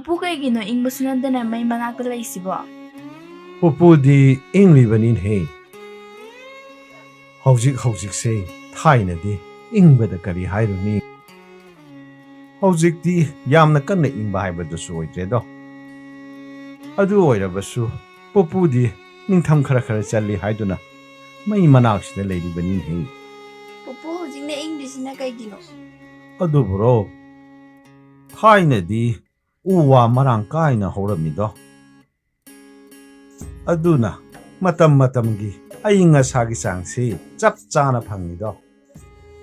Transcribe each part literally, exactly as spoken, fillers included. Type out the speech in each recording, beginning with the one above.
ꯄꯨꯄꯨ, ꯀꯩꯒꯤꯅꯣ ꯏꯪꯕꯁꯨ ꯅꯠꯇꯅ ꯃꯩ ꯃꯅꯥꯛꯇ ꯂꯩꯁꯤꯕꯣ? ꯄꯨꯄꯨꯗꯤ ꯏꯪꯂꯤꯕꯅꯤꯅꯦꯍꯦ꯫ ꯍꯧꯖꯤꯛ ꯍꯧꯖꯤꯛꯁꯦ ꯊꯥꯏꯅꯗꯤ ꯏꯪꯕꯗ ꯀꯔꯤ ꯍꯥꯏꯔꯨꯅꯤ? ꯍꯧꯖꯤꯛꯇꯤ ꯌꯥꯝꯅ ꯀꯟꯅ ꯏꯪꯕ ꯍꯥꯏꯕꯗꯨꯁꯨ ꯑꯣꯏꯗ꯭ꯔꯦꯗꯣ꯫ ꯑꯗꯨ ꯑꯣꯏꯔꯕꯁꯨ ꯄꯨꯄꯨꯗꯤ ꯅꯤꯡꯊꯝ ꯈꯔ ꯈꯔ ꯆꯜꯂꯤ ꯍꯥꯏꯗꯨꯅ ꯃꯩ ꯃꯅꯥꯛꯁꯤꯗ ꯂꯩꯔꯤꯕꯅꯤꯅꯦꯍꯦ꯫ ꯄꯨꯄꯨ, ꯍꯧꯖꯤꯛꯅ ꯏꯪꯗ꯭ꯔꯤꯁꯤꯅ ꯀꯩꯒꯤꯅꯣ? ꯑꯗꯨꯕꯨꯔꯣ, ꯊꯥꯏꯅꯗꯤ ꯎ ꯋꯥ ꯃꯔꯥꯡ ꯀꯥꯏꯅ ꯍꯧꯔꯝꯃꯤꯗꯣ꯫ ꯑꯗꯨꯅ ꯃꯇꯝ ꯃꯇꯝꯒꯤ ꯑꯏꯪ ꯑꯁꯥꯒꯤ ꯆꯥꯡꯁꯤ ꯆꯞ ꯆꯥꯅ ꯐꯪꯉꯤꯗꯣ꯫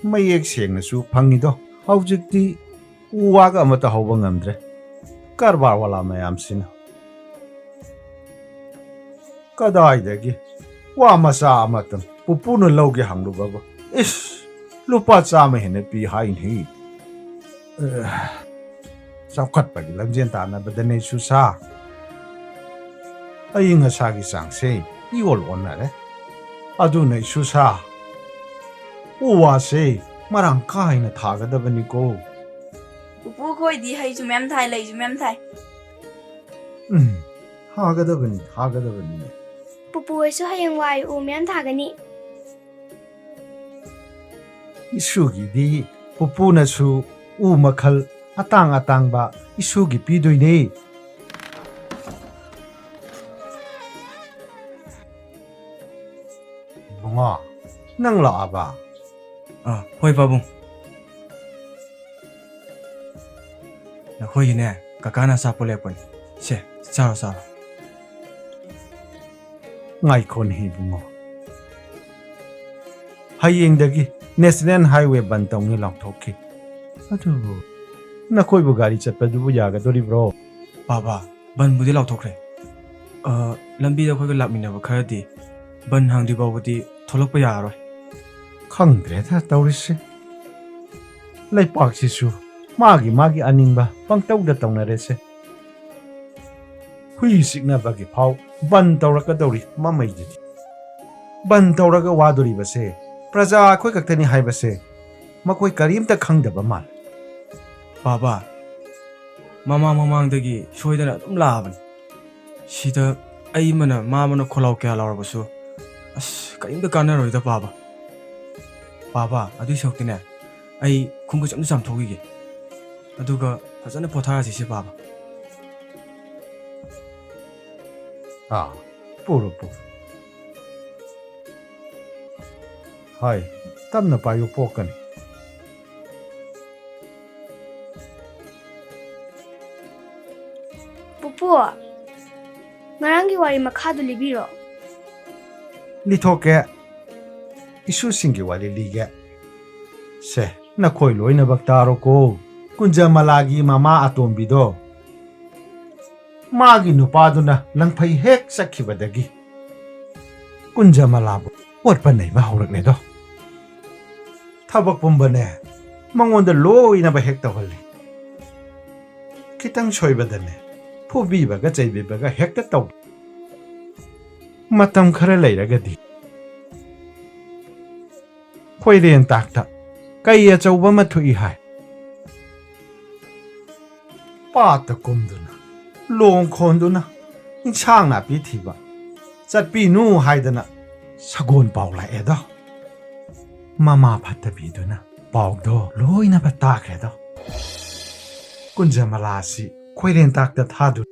ꯃꯌꯦꯛ ꯁꯦꯡꯅꯁꯨ ꯐꯪꯉꯤꯗꯣ꯫ ꯍꯧꯖꯤꯛꯇꯤ ꯎ ꯋꯥꯒ ꯑꯃꯠꯇ ꯍꯧꯕ ꯉꯝꯗ꯭ꯔꯦ, ꯀꯔꯕꯥꯔ ꯋꯥꯂꯥ ꯃꯌꯥꯝꯁꯤꯅ꯫ ꯀꯗꯥꯏꯗꯒꯤ ꯋꯥ ꯃꯆꯥ ꯑꯃꯇꯪ ꯄꯨꯄꯨꯅ ꯂꯧꯒꯦ ꯍꯪꯂꯨꯕꯕꯨ, ꯏꯁ, ꯂꯨꯄꯥ ꯆꯥꯝꯃ ꯍꯦꯟꯅ ꯄꯤ ꯍꯥꯏꯅꯤ꯫ ꯑꯦ, ꯆꯥꯎꯈꯠꯄꯒꯤ ꯂꯝꯖꯦꯟ ꯇꯥꯟꯅꯕꯗꯅꯦ ꯏꯁꯨꯁꯥ꯫ ꯑꯏꯪ ꯑꯁꯥꯒꯤ ꯆꯥꯡꯁꯦ ꯏꯑꯣꯟ ꯑꯣꯟꯅꯔꯦ꯫ ꯑꯗꯨꯅ ꯏꯁꯨꯁꯥ, ꯎ ꯋꯥꯁꯦ ꯃꯔꯥꯡ ꯀꯥꯏꯅ ꯊꯥꯒꯗꯕꯅꯤꯀꯣ꯫ ꯄꯨꯄꯨ, ꯑꯩꯈꯣꯏꯗꯤ ꯍꯩꯁꯨ ꯃꯌꯥꯝ ꯊꯥꯏ, ꯂꯩꯁꯨ ꯃꯌꯥꯝ ꯊꯥꯏ꯫ ꯎꯝ, ꯊꯥꯒꯗꯕꯅꯤ, ꯊꯥꯒꯗꯕꯅꯤ꯫ ꯄꯨꯄꯨ ꯍꯣꯏꯁꯨ ꯍꯌꯦꯡꯋꯥꯏ ꯎ ꯃꯌꯥꯝ ꯊꯥꯒꯅꯤ꯫ ꯏꯁꯨꯒꯤꯗꯤ ꯄꯨꯄꯨꯅꯁꯨ ꯎ ꯃꯈꯜ ꯑꯇꯥꯡ ꯑꯇꯥꯡꯕ ꯏꯁꯨꯒꯤ ꯄꯤꯗꯣꯏꯅꯦ꯫ ꯏꯕꯨꯡꯉꯣ, ꯅꯪ ꯂꯥꯛꯑꯕ? ꯑꯥ, ꯍꯣꯏ ꯄꯥꯕꯨꯡ꯫ ꯅꯈꯣꯏꯒꯤꯅꯦ, ꯀꯀꯥꯅ ꯑꯆꯥꯄꯣꯠ ꯂꯩꯔꯛꯄꯅꯤ꯫ ꯁꯦ, ꯆꯥꯔꯣ, ꯆꯥꯔꯣ꯫ ꯉꯥꯏꯈꯣꯅꯦ ꯏꯕꯨꯡꯉꯣ꯫ ꯍꯌꯦꯡꯗꯒꯤ National Highway ꯕꯟ ꯇꯧꯅꯤ ꯂꯥꯎꯊꯣꯛꯈꯤ꯫ ꯑꯗꯨꯕꯨ ꯅꯈꯣꯏꯕꯨ ꯒꯥꯔꯤ ꯆꯠꯄꯗꯨꯕꯨ ꯌꯥꯒꯗꯣꯔꯤꯕ꯭ꯔꯣ? ꯕꯥꯕꯥ, ꯕꯟꯕꯨꯗꯤ ꯂꯥꯎꯊꯣꯛꯈ꯭ꯔꯦ꯫ ꯑ, ꯂꯝꯕꯤꯗ ꯑꯩꯈꯣꯏꯒ ꯂꯥꯛꯃꯤꯟꯅꯕ ꯈꯔꯗꯤ ꯕꯟ ꯍꯥꯡꯗ꯭ꯔꯤ ꯐꯥꯎꯕꯗꯤ ꯊꯣꯛꯂꯛꯄ ꯌꯥꯔꯔꯣꯏ꯫ ꯈꯪꯗ꯭ꯔꯦꯗ ꯇꯧꯔꯤꯁꯦ꯫ ꯂꯩꯄꯥꯛꯁꯤꯁꯨ ꯃꯥꯒꯤ ꯃꯥꯒꯤ ꯑꯅꯤꯡꯕ ꯄꯪꯇꯧꯗ ꯇꯧꯅꯔꯦꯁꯦ꯫ ꯍꯨꯏ ꯆꯤꯛꯅꯕꯒꯤ ꯐꯥꯎ ꯕꯟ ꯇꯧꯔꯛꯀꯗꯧꯔꯤ ꯃꯃꯩꯗꯨꯗꯤ꯫ ꯕꯟ ꯇꯧꯔꯒ ꯋꯥꯗꯣꯔꯤꯕꯁꯦ ꯄ꯭ꯔꯖꯥ ꯑꯩꯈꯣꯏ ꯈꯛꯇꯅꯤ ꯍꯥꯏꯕꯁꯦ ꯃꯈꯣꯏ ꯀꯔꯤꯝꯇ ꯈꯪꯗꯕ ꯃꯥꯜꯂꯦ꯫ ꯕꯥꯕꯥ, ꯃꯃꯥꯡ ꯃꯃꯥꯡꯗꯒꯤ ꯁꯣꯏꯗꯅ ꯑꯗꯨꯝ ꯂꯥꯛꯑꯕꯅꯤ꯫ ꯁꯤꯗ ꯑꯩ ꯑꯃꯅ, ꯃꯥ ꯑꯃꯅ ꯈꯣꯜꯂꯥꯎ ꯀꯌꯥ ꯂꯥꯎꯔꯕꯁꯨ, ꯑꯁ, ꯀꯔꯤꯝꯇ ꯀꯥꯟꯅꯔꯣꯏꯗ, ꯄꯥꯕ꯫ ꯄꯥꯕ, ꯑꯗꯨꯏ ꯁꯔꯨꯛꯇꯤꯅꯦ, ꯑꯩ ꯈꯣꯡꯈꯨꯠ ꯑꯝꯇ ꯆꯥꯝꯊꯣꯛꯈꯤꯒꯦ꯫ ꯑꯗꯨꯒ ꯐꯖꯅ ꯄꯣꯊꯥꯔꯁꯤꯁꯦ, ꯄꯥꯕ꯫ ꯑꯥ, ꯄꯨꯔꯣ, ꯄꯨꯔꯣ꯫ ꯍꯣꯏ, ꯇꯞꯅ ꯄꯥꯏꯌꯨ, ꯄꯣꯛꯀꯅꯤ꯫ ꯄꯨꯄꯨ, ꯉꯔꯥꯡꯒꯤ ꯋꯥꯔꯤ ꯃꯈꯥꯗꯨ ꯂꯤꯕꯤꯔꯣ꯫ ꯂꯤꯊꯣꯛꯀꯦ꯫ ꯏꯁꯨꯁꯤꯡꯒꯤ ꯋꯥꯔꯤ ꯂꯤꯒꯦ꯫ ꯁꯦ, ꯅꯈꯣꯏ ꯂꯣꯏꯅꯃꯛ ꯇꯥꯔꯣꯀꯣ꯫ ꯀꯨꯟꯖꯃꯂꯥꯒꯤ ꯃꯃꯥ ꯑꯇꯣꯝꯕꯤꯗꯣ, ꯃꯥꯒꯤ ꯅꯨꯄꯥꯗꯨꯅ ꯂꯪꯐꯩ ꯍꯦꯛ ꯆꯠꯈꯤꯕꯗꯒꯤ ꯀꯨꯟꯖꯃꯂꯥꯕꯨ ꯑꯣꯠꯄ ꯅꯩꯕ ꯍꯧꯔꯛꯂꯦꯗꯣ꯫ ꯊꯕꯛ ꯄꯨꯝꯕꯅꯦ, ꯃꯉꯣꯟꯗ ꯂꯣꯏꯅꯕ ꯍꯦꯛ ꯇꯧꯍꯜꯂꯤ꯫ ꯈꯤꯇꯪ ꯁꯣꯏꯕꯗꯅꯦ, ꯐꯨꯕꯤꯕꯒ ꯆꯩꯕꯤꯕꯒ ꯍꯦꯛꯇ ꯇꯧ꯫ ꯃꯇꯝ ꯈꯔ ꯂꯩꯔꯒꯗꯤ ꯈꯣꯏꯔꯦꯟ ꯇꯥꯛꯇ ꯀꯩ ꯑꯆꯧꯕ ꯑꯃ ꯊꯣꯛꯏ ꯍꯥꯏ꯫ ꯄꯥꯠꯇ ꯀꯨꯝꯗꯨꯅ, ꯂꯣꯡ ꯈꯣꯟꯗꯨꯅ, ꯏꯟꯁꯥꯡ ꯅꯥꯄꯤ ꯊꯤꯕ ꯆꯠꯄꯤꯅꯨ ꯍꯥꯏꯗꯅ ꯁꯒꯣꯜ ꯄꯥꯎ ꯂꯥꯛꯑꯦꯗꯣ꯫ ꯃꯃꯥ ꯐꯠꯇꯕꯤꯗꯨꯅ ꯄꯥꯎꯗꯣ ꯂꯣꯏꯅꯃꯛ ꯇꯥꯈ꯭ꯔꯦꯗꯣ꯫ ꯀꯨꯟꯖꯃꯂꯥꯁꯤ ꯈꯣꯏꯔꯦꯟ ꯇꯥꯛꯇ ꯊꯥꯗꯨꯅ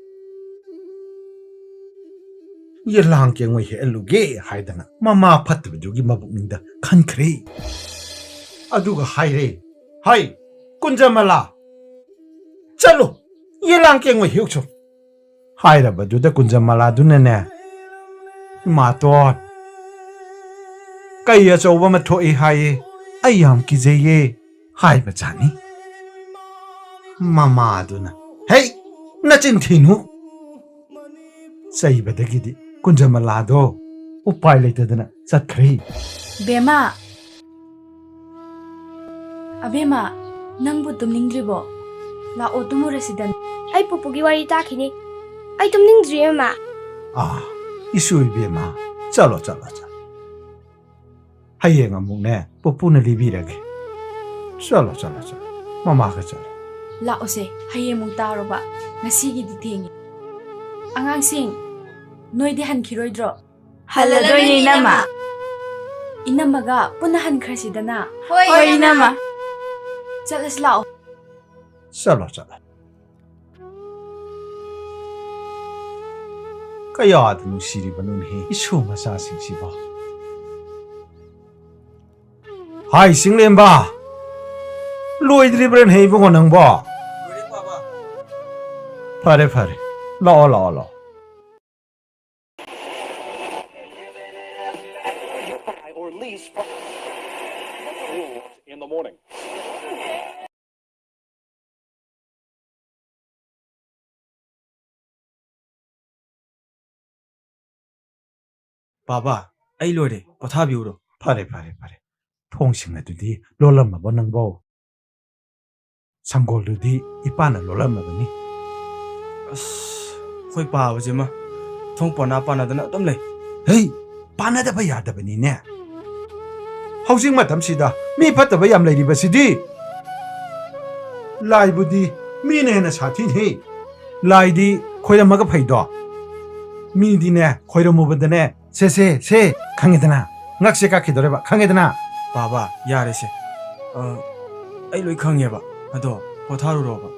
ꯌꯦꯂꯥꯡ ꯀꯦꯡꯉꯣꯏ ꯍꯦꯛꯍꯜꯂꯨꯒꯦ ꯍꯥꯏꯗꯅ ꯃꯃꯥ ꯐꯠꯇꯕꯤꯗꯨꯒꯤ ꯃꯕꯨꯛꯅꯤꯡꯗ ꯈꯟꯈ꯭ꯔꯦ꯫ ꯑꯗꯨꯒ ꯍꯥꯏꯔꯦ, "ꯍꯩ, ꯀꯨꯟꯖꯃꯂꯥ, ꯆꯠꯂꯨ, ꯌꯦꯂꯥꯡ ꯀꯦꯡꯉꯣꯏ ꯍꯦꯛꯎꯆꯣ"꯫ ꯍꯥꯏꯔꯕꯗꯨꯗ ꯀꯨꯟꯖꯃꯂꯥꯗꯨꯅꯅꯦ, "ꯏꯃꯥꯇꯣꯟ, ꯀꯩ ꯑꯆꯧꯕ ꯑꯃ ꯊꯣꯛꯏ ꯍꯥꯏꯌꯦ, ꯑꯩ ꯌꯥꯝ ꯀꯤꯖꯩꯌꯦ" ꯍꯥꯏꯕꯖꯥꯠꯅꯤ꯫ ꯃꯃꯥꯗꯨꯅ, "ꯍꯩ, ꯅꯆꯤꯟ ꯊꯤꯅꯨ!" ꯆꯩꯕꯗꯒꯤꯗꯤ ꯀꯨꯟꯖꯃꯂꯥꯗꯣ ꯎꯄꯥꯏ ꯂꯩꯇꯗꯅ ꯆꯠꯈ꯭ꯔꯦ꯫ ꯕꯦꯃꯥ! ꯑꯕꯦꯃꯥ, ꯅꯪꯕꯨ ꯇꯨꯝꯅꯤꯡꯗ꯭ꯔꯤꯕꯣ? ꯂꯥꯛꯑꯣ, ꯇꯨꯝꯃꯨꯔꯁꯤꯗꯅ꯫ ꯑꯩ ꯄꯨꯄꯨꯒꯤ ꯋꯥꯔꯤ ꯇꯥꯈꯤꯅꯤ꯫ ꯑꯩ ꯇꯨꯝꯅꯤꯡꯗ꯭ꯔꯤꯌꯦ, ꯃꯃꯥ꯫ ꯑꯥ, ꯏꯁꯨ ꯏꯕꯦꯝꯃ, ꯆꯠꯂꯣ, ꯆꯠꯂꯣ, ꯆꯠꯂꯣ꯫ ꯍꯌꯦꯡ ꯑꯃꯨꯛꯅꯦ, ꯄꯨꯄꯨꯅ ꯂꯤꯕꯤꯔꯒꯦ꯫ ꯆꯠꯂꯣ, ꯆꯠꯂꯣ, ꯆꯠꯂꯣ꯫ ꯃꯃꯥꯒ ꯆꯠꯂꯣ꯫ ꯂꯥꯛꯑꯣꯁꯦ, ꯍꯌꯦꯡꯃꯨꯛ ꯇꯥꯔꯣꯕ꯫ ꯉꯁꯤꯒꯤꯗꯤ ꯊꯦꯡꯉꯦ꯫ ꯑꯉꯥꯡꯁꯤꯡ, ꯅꯣꯏꯗꯤ ꯍꯟꯈꯤꯔꯣꯏꯗ꯭ꯔꯣ? ꯍꯜꯂꯗꯣꯏꯅꯦ, ꯏꯅꯝꯃ꯫ ꯏꯅꯝꯃꯒ ꯄꯨꯟꯅ ꯍꯟꯈ꯭ꯔꯁꯤꯗꯅ꯫ ꯍꯣꯏ, ꯏꯅꯝꯃ꯫ ꯆꯠꯂꯁꯤ ꯂꯥꯛꯑꯣ꯫ ꯆꯠꯂꯣ, ꯆꯠꯂꯣ꯫ ꯀꯌꯥꯗ ꯅꯨꯡꯁꯤꯔꯤꯕꯅꯣꯅꯦꯍꯦ, ꯏꯁꯨ ꯃꯆꯥꯁꯤꯡꯁꯤꯕꯣ꯫ ꯍꯥꯏ, ꯆꯤꯡꯂꯦꯝꯕ, ꯂꯣꯏꯗ꯭ꯔꯤꯕ꯭ꯔꯥꯅꯦ ꯏꯕꯨꯡꯉꯣ ꯅꯪꯕꯣ? ꯐꯔꯦ, ꯐꯔꯦ, ꯂꯥꯛꯑꯣ, ꯂꯥꯛꯑꯣ, ꯂꯥꯛꯑꯣ꯫ ꯕꯥꯕꯥ, ꯑꯩ ꯂꯣꯏꯔꯦ, ꯄꯣꯊꯥꯕꯤꯌꯨꯔꯣ? ꯐꯔꯦ, ꯐꯔꯦ, ꯐꯔꯦ꯫ ꯊꯣꯡꯁꯤꯡ ꯑꯗꯨꯗꯤ ꯂꯣꯜꯂꯝꯃꯕꯣ ꯅꯪꯕꯣ? ꯁꯪꯒꯣꯜꯗꯨꯗꯤ ꯏꯄꯥꯅ ꯂꯣꯜꯂꯝꯃꯕꯅꯤ꯫ ꯑꯁ, ꯑꯩꯈꯣꯏ ꯄꯥꯕꯁꯤꯃ ꯊꯣꯡ ꯄꯥꯅ ꯄꯥꯅꯗꯅ ꯑꯗꯨꯝ ꯂꯩ꯫ ꯍꯩ, ꯄꯥꯅꯗꯕ ꯌꯥꯗꯕꯅꯤꯅꯦ꯫ ꯍꯧꯖꯤꯛ ꯃꯇꯝꯁꯤꯗ ꯃꯤ ꯐꯠꯇꯕ ꯌꯥꯝ ꯂꯩꯔꯤꯕꯁꯤꯗꯤ꯫ ꯂꯥꯏꯕꯨꯗꯤ ꯃꯤꯅ ꯍꯦꯟꯅ ꯁꯥꯊꯤꯅꯤ꯫ ꯂꯥꯏꯗꯤ ꯈꯣꯏꯔꯝꯃꯒ ꯐꯩꯗꯣ꯫ ꯃꯤꯗꯤꯅꯦ, ꯈꯣꯏꯔꯝꯃꯨꯕꯗꯅꯦ, ꯁꯦ, ꯁꯦ, ꯁꯦ, ꯈꯪꯉꯦꯗꯅ? ꯉꯛꯁꯦ ꯀꯥꯈꯤꯗꯧꯔꯦꯕ, ꯈꯪꯉꯦꯗꯅ? ꯕꯥꯕꯥ, ꯌꯥꯔꯦꯁꯦ꯫ ꯑ, ꯑꯩ ꯂꯣꯏ ꯈꯪꯉꯦꯕ꯫ ꯑꯗꯣ ꯄꯣꯊꯥꯔꯨꯔꯣꯕ꯫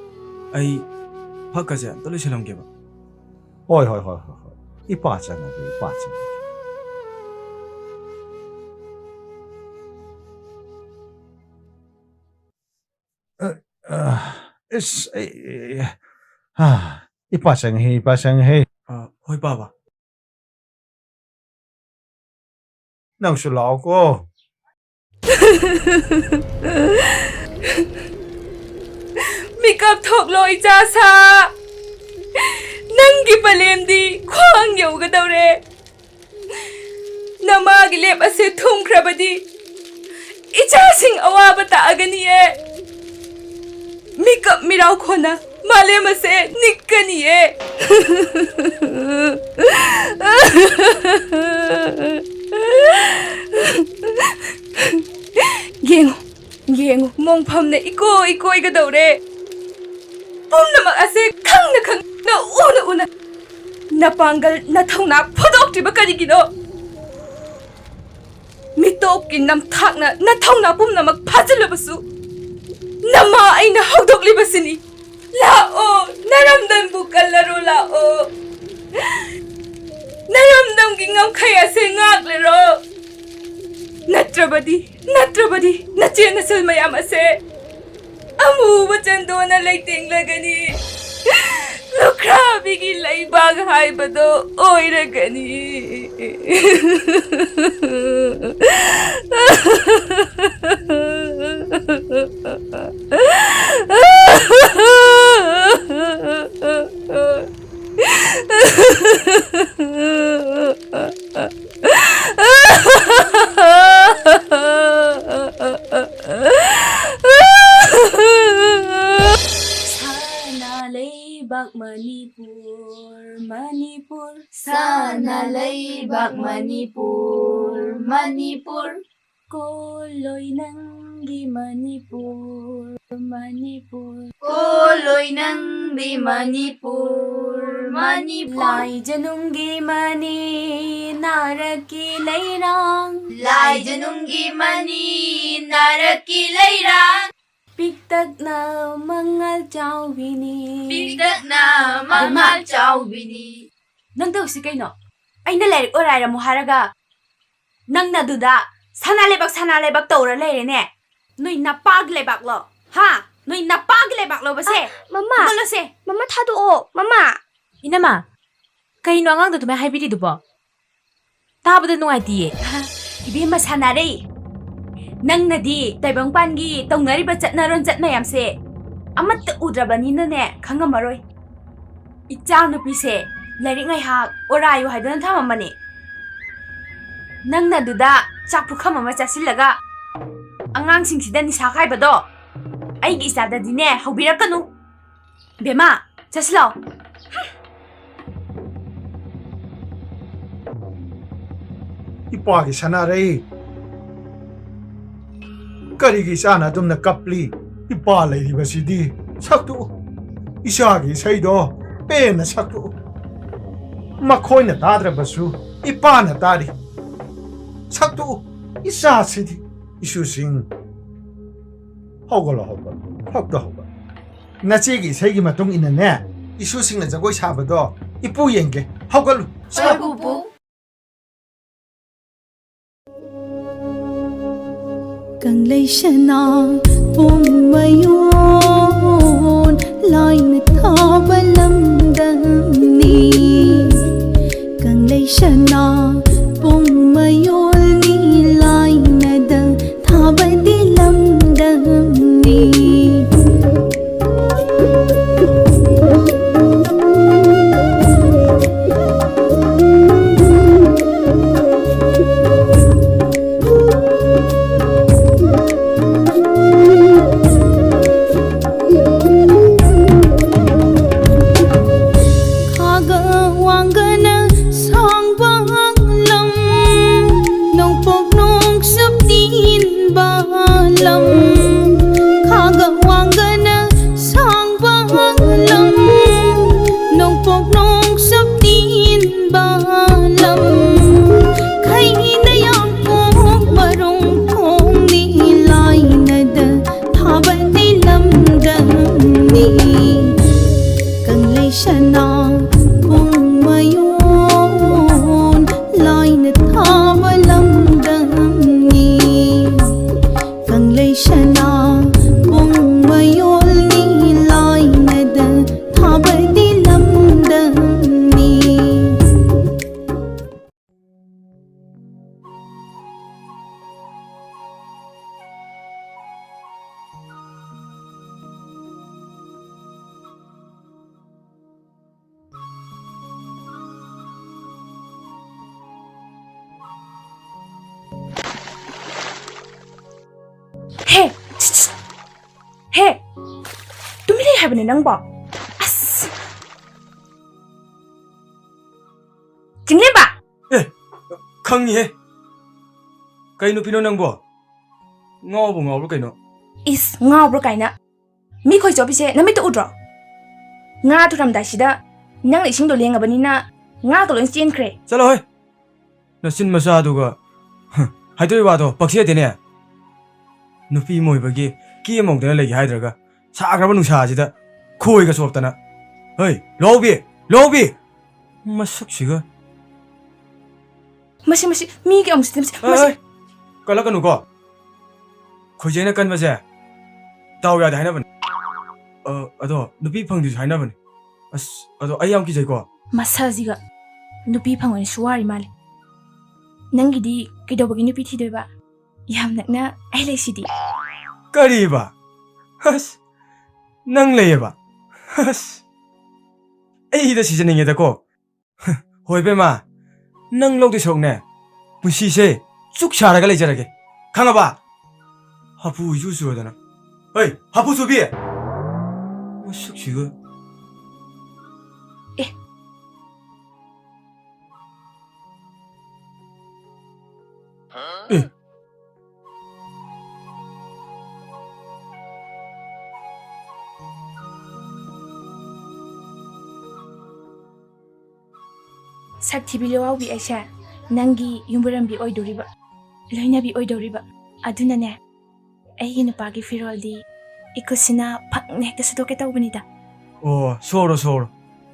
ꯑꯩ ꯐꯛꯀꯁꯦ ꯑꯝꯇ ꯂꯣꯏꯁꯜꯂꯝꯒꯦꯕ꯫ ꯍꯣꯏ, ꯍꯣꯏ, ꯍꯣꯏ, ꯍꯣꯏ, ꯍꯣꯏ꯫ ꯏꯄꯥ ꯆꯪꯉꯒꯦ, ꯏꯄꯥ ꯆꯪꯉꯒꯦ꯫ ꯑ, ꯑ, ꯏꯁ, ꯑꯩ, ꯑ, ꯏꯄꯥ ꯆꯪꯉꯦꯍꯦ, ꯏꯄꯥ ꯆꯪꯉꯦꯍꯦ꯫ ꯑ, ꯍꯣꯏ, ꯄꯥꯕ꯫ ꯅꯪꯁꯨ ꯂꯥꯛꯑꯣꯀꯣ꯫ ꯃꯤꯀꯞ ꯊꯣꯛꯂꯣ, ꯏꯆꯥ ꯁꯥ꯫ ꯅꯪꯒꯤ ꯄꯂꯦꯝꯗꯤ ꯈ꯭ꯋꯥꯡ ꯌꯧꯒꯗꯧꯔꯦ꯫ ꯅꯃꯥꯒꯤ ꯂꯦꯞ ꯑꯁꯦ ꯊꯨꯝꯈ꯭ꯔꯕꯗꯤ ꯏꯆꯥꯁꯤꯡ ꯑꯋꯥꯕ ꯇꯥꯛꯑꯒꯅꯤꯌꯦ꯫ ꯃꯤꯀꯞ ꯃꯤꯔꯥꯎꯈꯣꯅ ꯃꯥꯂꯦꯝ ꯑꯁꯦ ꯅꯤꯛꯀꯅꯤꯌꯦ꯫ ꯌꯦꯡꯉꯨ, ꯌꯦꯡꯉꯨ, ꯃꯣꯡꯐꯝꯅ ꯏꯀꯣꯏ ꯀꯣꯏꯒꯗꯧꯔꯦ꯫ ꯈꯪꯅ ꯈꯪꯅ, ꯎꯅ ꯎꯅ ꯅꯄꯥꯡꯒꯜ ꯅꯊꯧꯅꯥ ꯐꯨꯗꯣꯛꯇ꯭ꯔꯤꯕ ꯀꯔꯤꯒꯤꯅꯣ? ꯃꯤꯇꯣꯞꯀꯤ ꯅꯝꯊꯥꯛꯅ ꯅꯊꯧꯅꯥ ꯄꯨꯝꯅꯃꯛ ꯐꯥꯖꯤꯜꯂꯕꯁꯨ, ꯅꯃꯥ ꯑꯩꯅ ꯍꯧꯗꯣꯛꯂꯤꯕꯁꯤꯅꯤ꯫ ꯂꯥꯛꯑꯣ, ꯅꯔꯝꯗꯝꯕꯨ ꯀꯜꯂꯔꯣ, ꯂꯥꯛꯑꯣ꯫ ꯅꯔꯝꯗꯝꯒꯤ ꯉꯝꯈꯩ ꯑꯁꯦ ꯉꯥꯛꯂꯔꯣ꯫ ꯅꯠꯇ꯭ꯔꯕꯗꯤ, ꯅꯠꯇ꯭ꯔꯕꯗꯤ ꯅꯆꯦ ꯅꯆꯜ ꯃꯌꯥꯝ ꯑꯁꯦ ꯑꯃꯨꯕ ꯆꯟꯗꯣꯟꯅ ꯂꯩꯇꯦꯡꯂꯒꯅꯤ꯫ ꯂꯨꯈ꯭ꯔꯥꯕꯤꯒꯤ ꯂꯩꯕꯥꯛ ꯍꯥꯏꯕꯗꯣ ꯑꯣꯏꯔꯒꯅꯤ꯫ ꯁꯅꯥ ꯂꯩꯕꯥꯛ ꯃꯅꯤꯄꯨꯔ, ꯃꯅꯤꯄꯨꯔ꯫ ꯁꯅꯥ ꯂꯩꯕꯥꯛ ꯃꯅꯤꯄꯨꯔ, ꯃꯅꯤꯄꯨꯔ꯫ ꯀꯣꯜꯂꯣꯏ ꯅꯪꯒꯤ ꯃꯅꯤꯄꯨꯔ, ꯃꯅꯤꯄꯨꯔ꯫ ꯀꯣꯜꯂꯣꯏ ꯅꯪꯗꯤ ꯃꯅꯤꯄꯨꯔ, ꯃꯅꯤꯄꯨꯔ꯫ ꯂꯥꯏꯖꯅꯨꯡꯒꯤ ꯃꯅꯤ, ꯅꯥꯔꯛꯀꯤ ꯂꯩꯔꯥꯡ꯫ ꯂꯥꯏꯖꯅꯨꯡꯒꯤ ꯃꯅꯤ, ꯅꯥꯔꯛꯀꯤ ꯂꯩꯔꯥꯡ꯫ ꯄꯤꯛꯇꯛꯅ ꯃꯉꯥꯜ ꯆꯥꯎꯕꯤꯅꯤ꯫ ꯄꯤꯛꯇꯛꯅ ꯃꯉꯥꯜ ꯆꯥꯎꯕꯤꯅꯤ꯫ ꯅꯪ ꯇꯧꯁꯤ ꯀꯩꯅꯣ? ꯑꯩꯅ ꯂꯥꯏꯔꯤꯛ ꯑꯣꯔꯥꯏꯔꯝꯃꯨ ꯍꯥꯏꯔꯒ ꯅꯪꯅ ꯑꯗꯨꯗ ꯁꯅꯥ ꯂꯩꯕꯥꯛ, ꯁꯅꯥ ꯂꯩꯕꯥꯛ ꯇꯧꯔ ꯂꯩꯔꯦꯅꯦ꯫ ꯅꯣꯏ ꯅꯄꯥꯒꯤ ꯂꯩꯕꯥꯛꯂꯣ? ꯍꯥ? ꯅꯣꯏ ꯅꯄꯥꯒꯤ ꯂꯩꯕꯥꯛꯂꯣꯕꯁꯦ? ꯑ, ꯃꯃꯥ! ꯍꯧꯒꯠꯂꯣꯁꯦ꯫ ꯃꯃꯥ, ꯊꯥꯗꯣꯛꯑꯣ, ꯃꯃꯥ! ꯏꯅꯝꯃ, ꯀꯩꯅꯣ ꯑꯉꯥꯡꯗꯣ ꯑꯗꯨꯃꯥꯏꯅ ꯍꯥꯏꯕꯤꯔꯤꯗꯨꯕꯣ? ꯇꯥꯕꯗ ꯅꯨꯡꯉꯥꯏꯇꯤꯌꯦ꯫ ꯏꯕꯦꯝꯃ ꯁꯥꯟꯅꯔꯩ, ꯅꯪꯅꯗꯤ ꯇꯥꯏꯕꯪꯄꯥꯟꯒꯤ ꯇꯧꯅꯔꯤꯕ ꯆꯠꯅꯔꯣꯟ ꯆꯠ ꯃꯌꯥꯝꯁꯦ ꯑꯃꯠꯇ ꯎꯗ꯭ꯔꯕꯅꯤꯅꯅꯦ ꯈꯪꯉꯝꯃꯔꯣꯏ꯫ ꯏꯆꯥ ꯅꯨꯄꯤꯁꯦ ꯂꯥꯏꯔꯤꯛ ꯉꯥꯏꯍꯥꯛ ꯑꯣꯔꯥꯏꯌꯨ ꯍꯥꯏꯗꯨꯅ ꯊꯝꯃꯝꯕꯅꯦ꯫ ꯅꯪꯅ ꯑꯗꯨꯗ ꯆꯥꯛ ꯄꯨꯈꯝ ꯑꯃ ꯆꯥꯁꯤꯜꯂꯒ ꯑꯉꯥꯡꯁꯤꯡꯁꯤꯗ ꯅꯤꯁꯥ ꯈꯥꯏꯕꯗꯣ ꯑꯩꯒꯤ ꯏꯆꯥꯗꯗꯤꯅꯦ ꯍꯧꯕꯤꯔꯛꯀꯅꯨ꯫ ꯕꯦꯝꯃ, ꯆꯠꯁꯤꯜꯂꯣ꯫ ꯏꯄꯥꯒꯤ ꯁꯅꯥꯔꯩ, ꯀꯔꯤꯒꯤ ꯏꯆꯥꯅ ꯑꯗꯨꯝꯅ ꯀꯞꯂꯤ? ꯏꯄꯥ ꯂꯩꯔꯤꯕꯁꯤꯗꯤ꯫ ꯁꯛꯇꯨ ꯏꯆꯥꯒꯤ ꯏꯁꯩꯗꯣ ꯄꯦꯟꯅ ꯁꯛꯇꯣꯛꯎ꯫ ꯃꯈꯣꯏꯅ ꯇꯥꯗ꯭ꯔꯕꯁꯨ ꯏꯄꯥꯅ ꯇꯥꯔꯤ꯫ ꯁꯛꯇꯣꯛꯎ, ꯏꯆꯥꯁꯤꯗꯤ꯫ ꯏꯁꯨꯁꯤꯡ, ꯍꯧꯒꯠꯂꯣ, ꯍꯧꯒꯠꯂꯣ, ꯍꯧꯒꯠꯂꯣ, ꯍꯧꯒꯠꯂꯣ꯫ ꯅꯆꯦꯒꯤ ꯏꯁꯩꯒꯤ ꯃꯇꯨꯡ ꯏꯟꯅꯅꯦ, ꯏꯁꯨꯁꯤꯡꯅ ꯖꯒꯣꯏ ꯁꯥꯕꯗꯣ ꯏꯄꯨ ꯌꯦꯡꯒꯦ꯫ ꯍꯧꯒꯠꯂꯨ, ꯍꯣꯏ, ꯁꯛꯎ꯫ ꯄꯨꯄꯨ꯫ ꯀꯪꯂꯩ ꯁꯅꯥ ꯄꯨꯡ ꯃꯌꯣꯟ ꯂꯥꯏꯅ ꯊꯥꯕ ꯂꯝꯗꯝꯅꯤ꯫ ꯀꯪꯂꯩ ꯁꯅꯥ ꯄꯨꯡ ꯃꯌꯣꯜꯅꯤ ꯂꯥꯏꯅꯗ ꯊꯥꯕꯗꯤ ꯂꯝꯗꯝꯅꯤ꯫ ꯈꯥꯒ ꯋꯥꯡꯒꯅ ꯁꯥꯡꯕ ꯂꯝ, ꯅꯣꯡꯄꯣꯛ ꯅꯣꯡꯆꯨꯞ ꯅꯤꯟꯕ ꯂꯝ, ꯈꯥꯒ ꯋꯥꯡꯒꯅ ꯁꯥꯡꯕ ꯂꯝ, ꯅꯣꯡꯄꯣꯛ ꯅꯣꯡꯆꯨꯞ ꯅꯤꯟꯕ ꯂꯝ, ꯈꯩꯅ ꯌꯥꯡꯀꯣꯛ ꯃꯔꯣꯡ ꯊꯣꯡꯅꯤ ꯂꯥꯏꯅꯗ ꯊꯥꯕꯅꯤ ꯂꯝꯗꯝꯅꯤ꯫ ꯀꯪꯂꯩ ꯁꯅꯥ ꯄꯨꯡ ꯃꯌꯣꯟ ꯂꯥꯏꯅ ꯊꯥꯕ ꯂꯝꯗꯝꯅꯤ꯫ ꯀꯪꯂꯩ ꯁꯅꯥ ꯄꯨꯡ ꯃꯌꯣꯜꯅꯤ ꯂꯥꯏꯅꯗ ꯊꯥꯕꯗꯤ ꯂꯝꯗꯝꯅꯤ꯫ ꯍꯦ! ꯁꯤꯠ, ꯁꯤꯠ! ꯍꯦ! ꯇꯨꯃꯤꯟ ꯂꯩ ꯍꯥꯏꯕꯅꯦ ꯅꯪꯕꯣ꯫ ꯑꯁ! ꯆꯤꯡꯂꯦꯝꯕ! ꯑꯦ! ꯈꯪꯉꯤꯍꯦ꯫ ꯀꯩ ꯅꯨꯄꯤꯅꯣ ꯅꯪꯕꯣ? ꯉꯥꯎꯕꯨ ꯉꯥꯎꯕ꯭ꯔꯥ ꯀꯩꯅꯣ? ꯏꯁ, ꯉꯥꯎꯕ꯭ꯔꯥ ꯀꯥꯏꯅ꯫ ꯃꯤ ꯈꯣꯏ ꯆꯣꯞꯄꯤꯁꯦ ꯅꯃꯤꯠꯇ ꯎꯗ꯭ꯔꯣ? ꯉꯥ ꯊꯨꯔꯝꯗꯥꯏꯁꯤꯗ ꯅꯪꯅ ꯏꯁꯤꯡꯗꯣ ꯂꯦꯡꯉꯕꯅꯤꯅ ꯉꯥꯗꯣ ꯂꯣꯏ ꯆꯦꯟꯈ꯭ꯔꯦ꯫ ꯆꯠꯂꯣꯍꯦ! ꯅꯆꯤꯟ ꯃꯆꯥꯗꯨꯒ꯫ ꯍ, ꯍꯥꯏꯗꯣꯛꯏ ꯋꯥꯗꯣ ꯄꯛꯆꯗꯦꯅꯦ꯫ ꯅꯨꯄꯤ ꯑꯃ ꯑꯣꯏꯕꯒꯤ ꯀꯦ ꯑꯃ ꯍꯧꯗꯅ ꯂꯩꯒꯦ ꯍꯥꯏꯗ꯭ꯔꯒ, ꯁꯥꯈ꯭ꯔꯕ ꯅꯨꯡꯁꯥꯁꯤꯗ ꯈꯣꯏꯒ ꯆꯣꯞꯇꯅ꯫ ꯍꯩ, ꯂꯨꯍꯧꯕꯤ! ꯂꯨꯍꯧꯕꯤ! ꯃꯁꯛꯁꯤꯒ꯫ ꯃꯁꯤ, ꯃꯁꯤ, ꯃꯤꯒꯤ ꯑꯃꯨꯛ ꯁꯤꯗꯤ, ꯃꯁꯤ, ꯑꯦ, ꯃꯁꯤ꯫ ꯑꯦ, ꯀꯜꯂꯛꯀꯅꯨꯀꯣ꯫ ꯈꯣꯏꯖꯩꯅ ꯀꯟꯕꯁꯦ ꯗꯥꯎ ꯌꯥꯗꯦ ꯍꯥꯏꯅꯕꯅꯦ꯫ ꯑ, ꯑꯗꯣ ꯅꯨꯄꯤ ꯐꯪꯗ꯭ꯔꯤꯁꯨ ꯍꯥꯏꯅꯕꯅꯦ꯫ ꯑꯁ, ꯑꯗꯣ ꯑꯩ ꯌꯥꯝ ꯀꯤꯖꯩꯀꯣ꯫ ꯃꯁꯛꯁꯤꯒ ꯅꯨꯄꯤ ꯐꯪꯉꯣꯏꯅꯁꯨ ꯋꯥꯔꯤ ꯃꯥꯜꯂꯦ꯫ ꯅꯪꯒꯤꯗꯤ ꯀꯩꯗꯧꯕꯒꯤ ꯅꯨꯄꯤ ꯊꯤꯗꯣꯏꯕ? ꯌꯥꯝ ꯅꯛꯅ ꯑꯩ ꯂꯩꯁꯤꯗꯤ꯫ ꯀꯔꯤꯕ? ꯑꯁ, ꯅꯪ ꯂꯩꯌꯦꯕ? ꯑꯁ, ꯑꯩꯗ ꯁꯤꯖꯅꯤꯡꯉꯦꯗꯀꯣ꯫ ꯍꯣꯏ ꯏꯕꯦꯝꯃ, ꯅꯪ ꯂꯧꯗꯣꯏ ꯁꯔꯨꯛꯅꯦ, ꯄꯨꯟꯁꯤꯁꯦ ꯆꯨꯛ ꯁꯥꯔꯒ ꯂꯩꯖꯔꯒꯦ꯫ ꯈꯪꯉꯕ? ꯍꯥꯄꯨ ꯏꯆꯨ ꯆꯨꯔꯗꯅ꯫ ꯍꯩ, ꯍꯥꯄꯨ ꯆꯨꯕꯤ! ꯃꯁꯛꯁꯤꯒ꯫ ꯑꯦ꯫ ꯑꯦ꯫ ꯁꯛ ꯊꯤꯕꯤ ꯂꯨꯋꯥꯎꯕꯤ ꯑꯩꯁꯦ ꯅꯪꯒꯤ ꯌꯨꯝꯕꯨꯔꯦꯝꯕꯤ ꯑꯣꯏꯗꯣꯔꯤꯕ, ꯂꯣꯏꯅꯕꯤ ꯑꯣꯏꯗꯣꯔꯤꯕ꯫ ꯑꯗꯨꯅꯅꯦ, ꯑꯩꯒꯤ ꯅꯨꯄꯥꯒꯤ ꯐꯤꯔꯣꯜꯗꯤ ꯏꯈꯨꯠꯁꯤꯅ ꯐꯪꯅ ꯍꯦꯛꯇ ꯁꯨꯗꯣꯛꯀꯦ ꯇꯧꯕꯅꯤꯗ꯫ ꯑꯣ, ꯁꯨꯍꯧꯔꯣ, ꯁꯨꯍꯧꯔꯣ꯫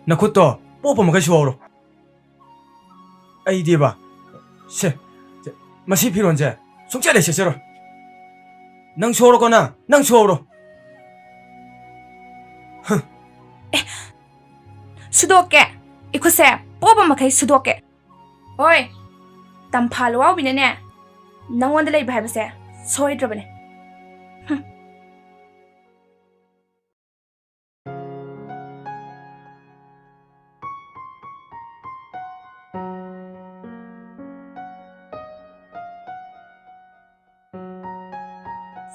ꯅꯈꯨꯠꯇꯣ ꯄꯣꯞꯄ ꯃꯈꯩ ꯁꯨꯍꯧꯔꯣ꯫ ꯑꯩꯗꯤꯕ, ꯁꯦ, ꯁꯦ, ꯃꯁꯤ ꯐꯤꯔꯣꯜꯁꯦ ꯁꯨꯡꯁꯦꯠ ꯍꯦꯛ ꯁꯦꯠꯆꯔꯣꯏ꯫ ꯅꯪ ꯁꯨꯍꯧꯔꯣꯀꯣ, ꯅꯪ, ꯅꯪ ꯁꯨꯍꯧꯔꯣ꯫ ꯍ꯫ ꯑꯦ, ꯁꯨꯗꯣꯛꯀꯦ꯫ ꯏꯈꯨꯠꯁꯦ ꯄꯣꯞꯄ ꯃꯈꯩ ꯁꯨꯗꯣꯛꯀꯦ꯫ ꯍꯣꯏ, ꯇꯝꯐꯥ ꯂꯨꯋꯥꯎꯕꯤꯅꯅꯦ, ꯅꯪꯉꯣꯟꯗ ꯂꯩꯕ ꯍꯥꯏꯕꯁꯦ ꯁꯣꯏꯗ꯭ꯔꯕꯅꯦ꯫ ꯍꯨꯝ꯫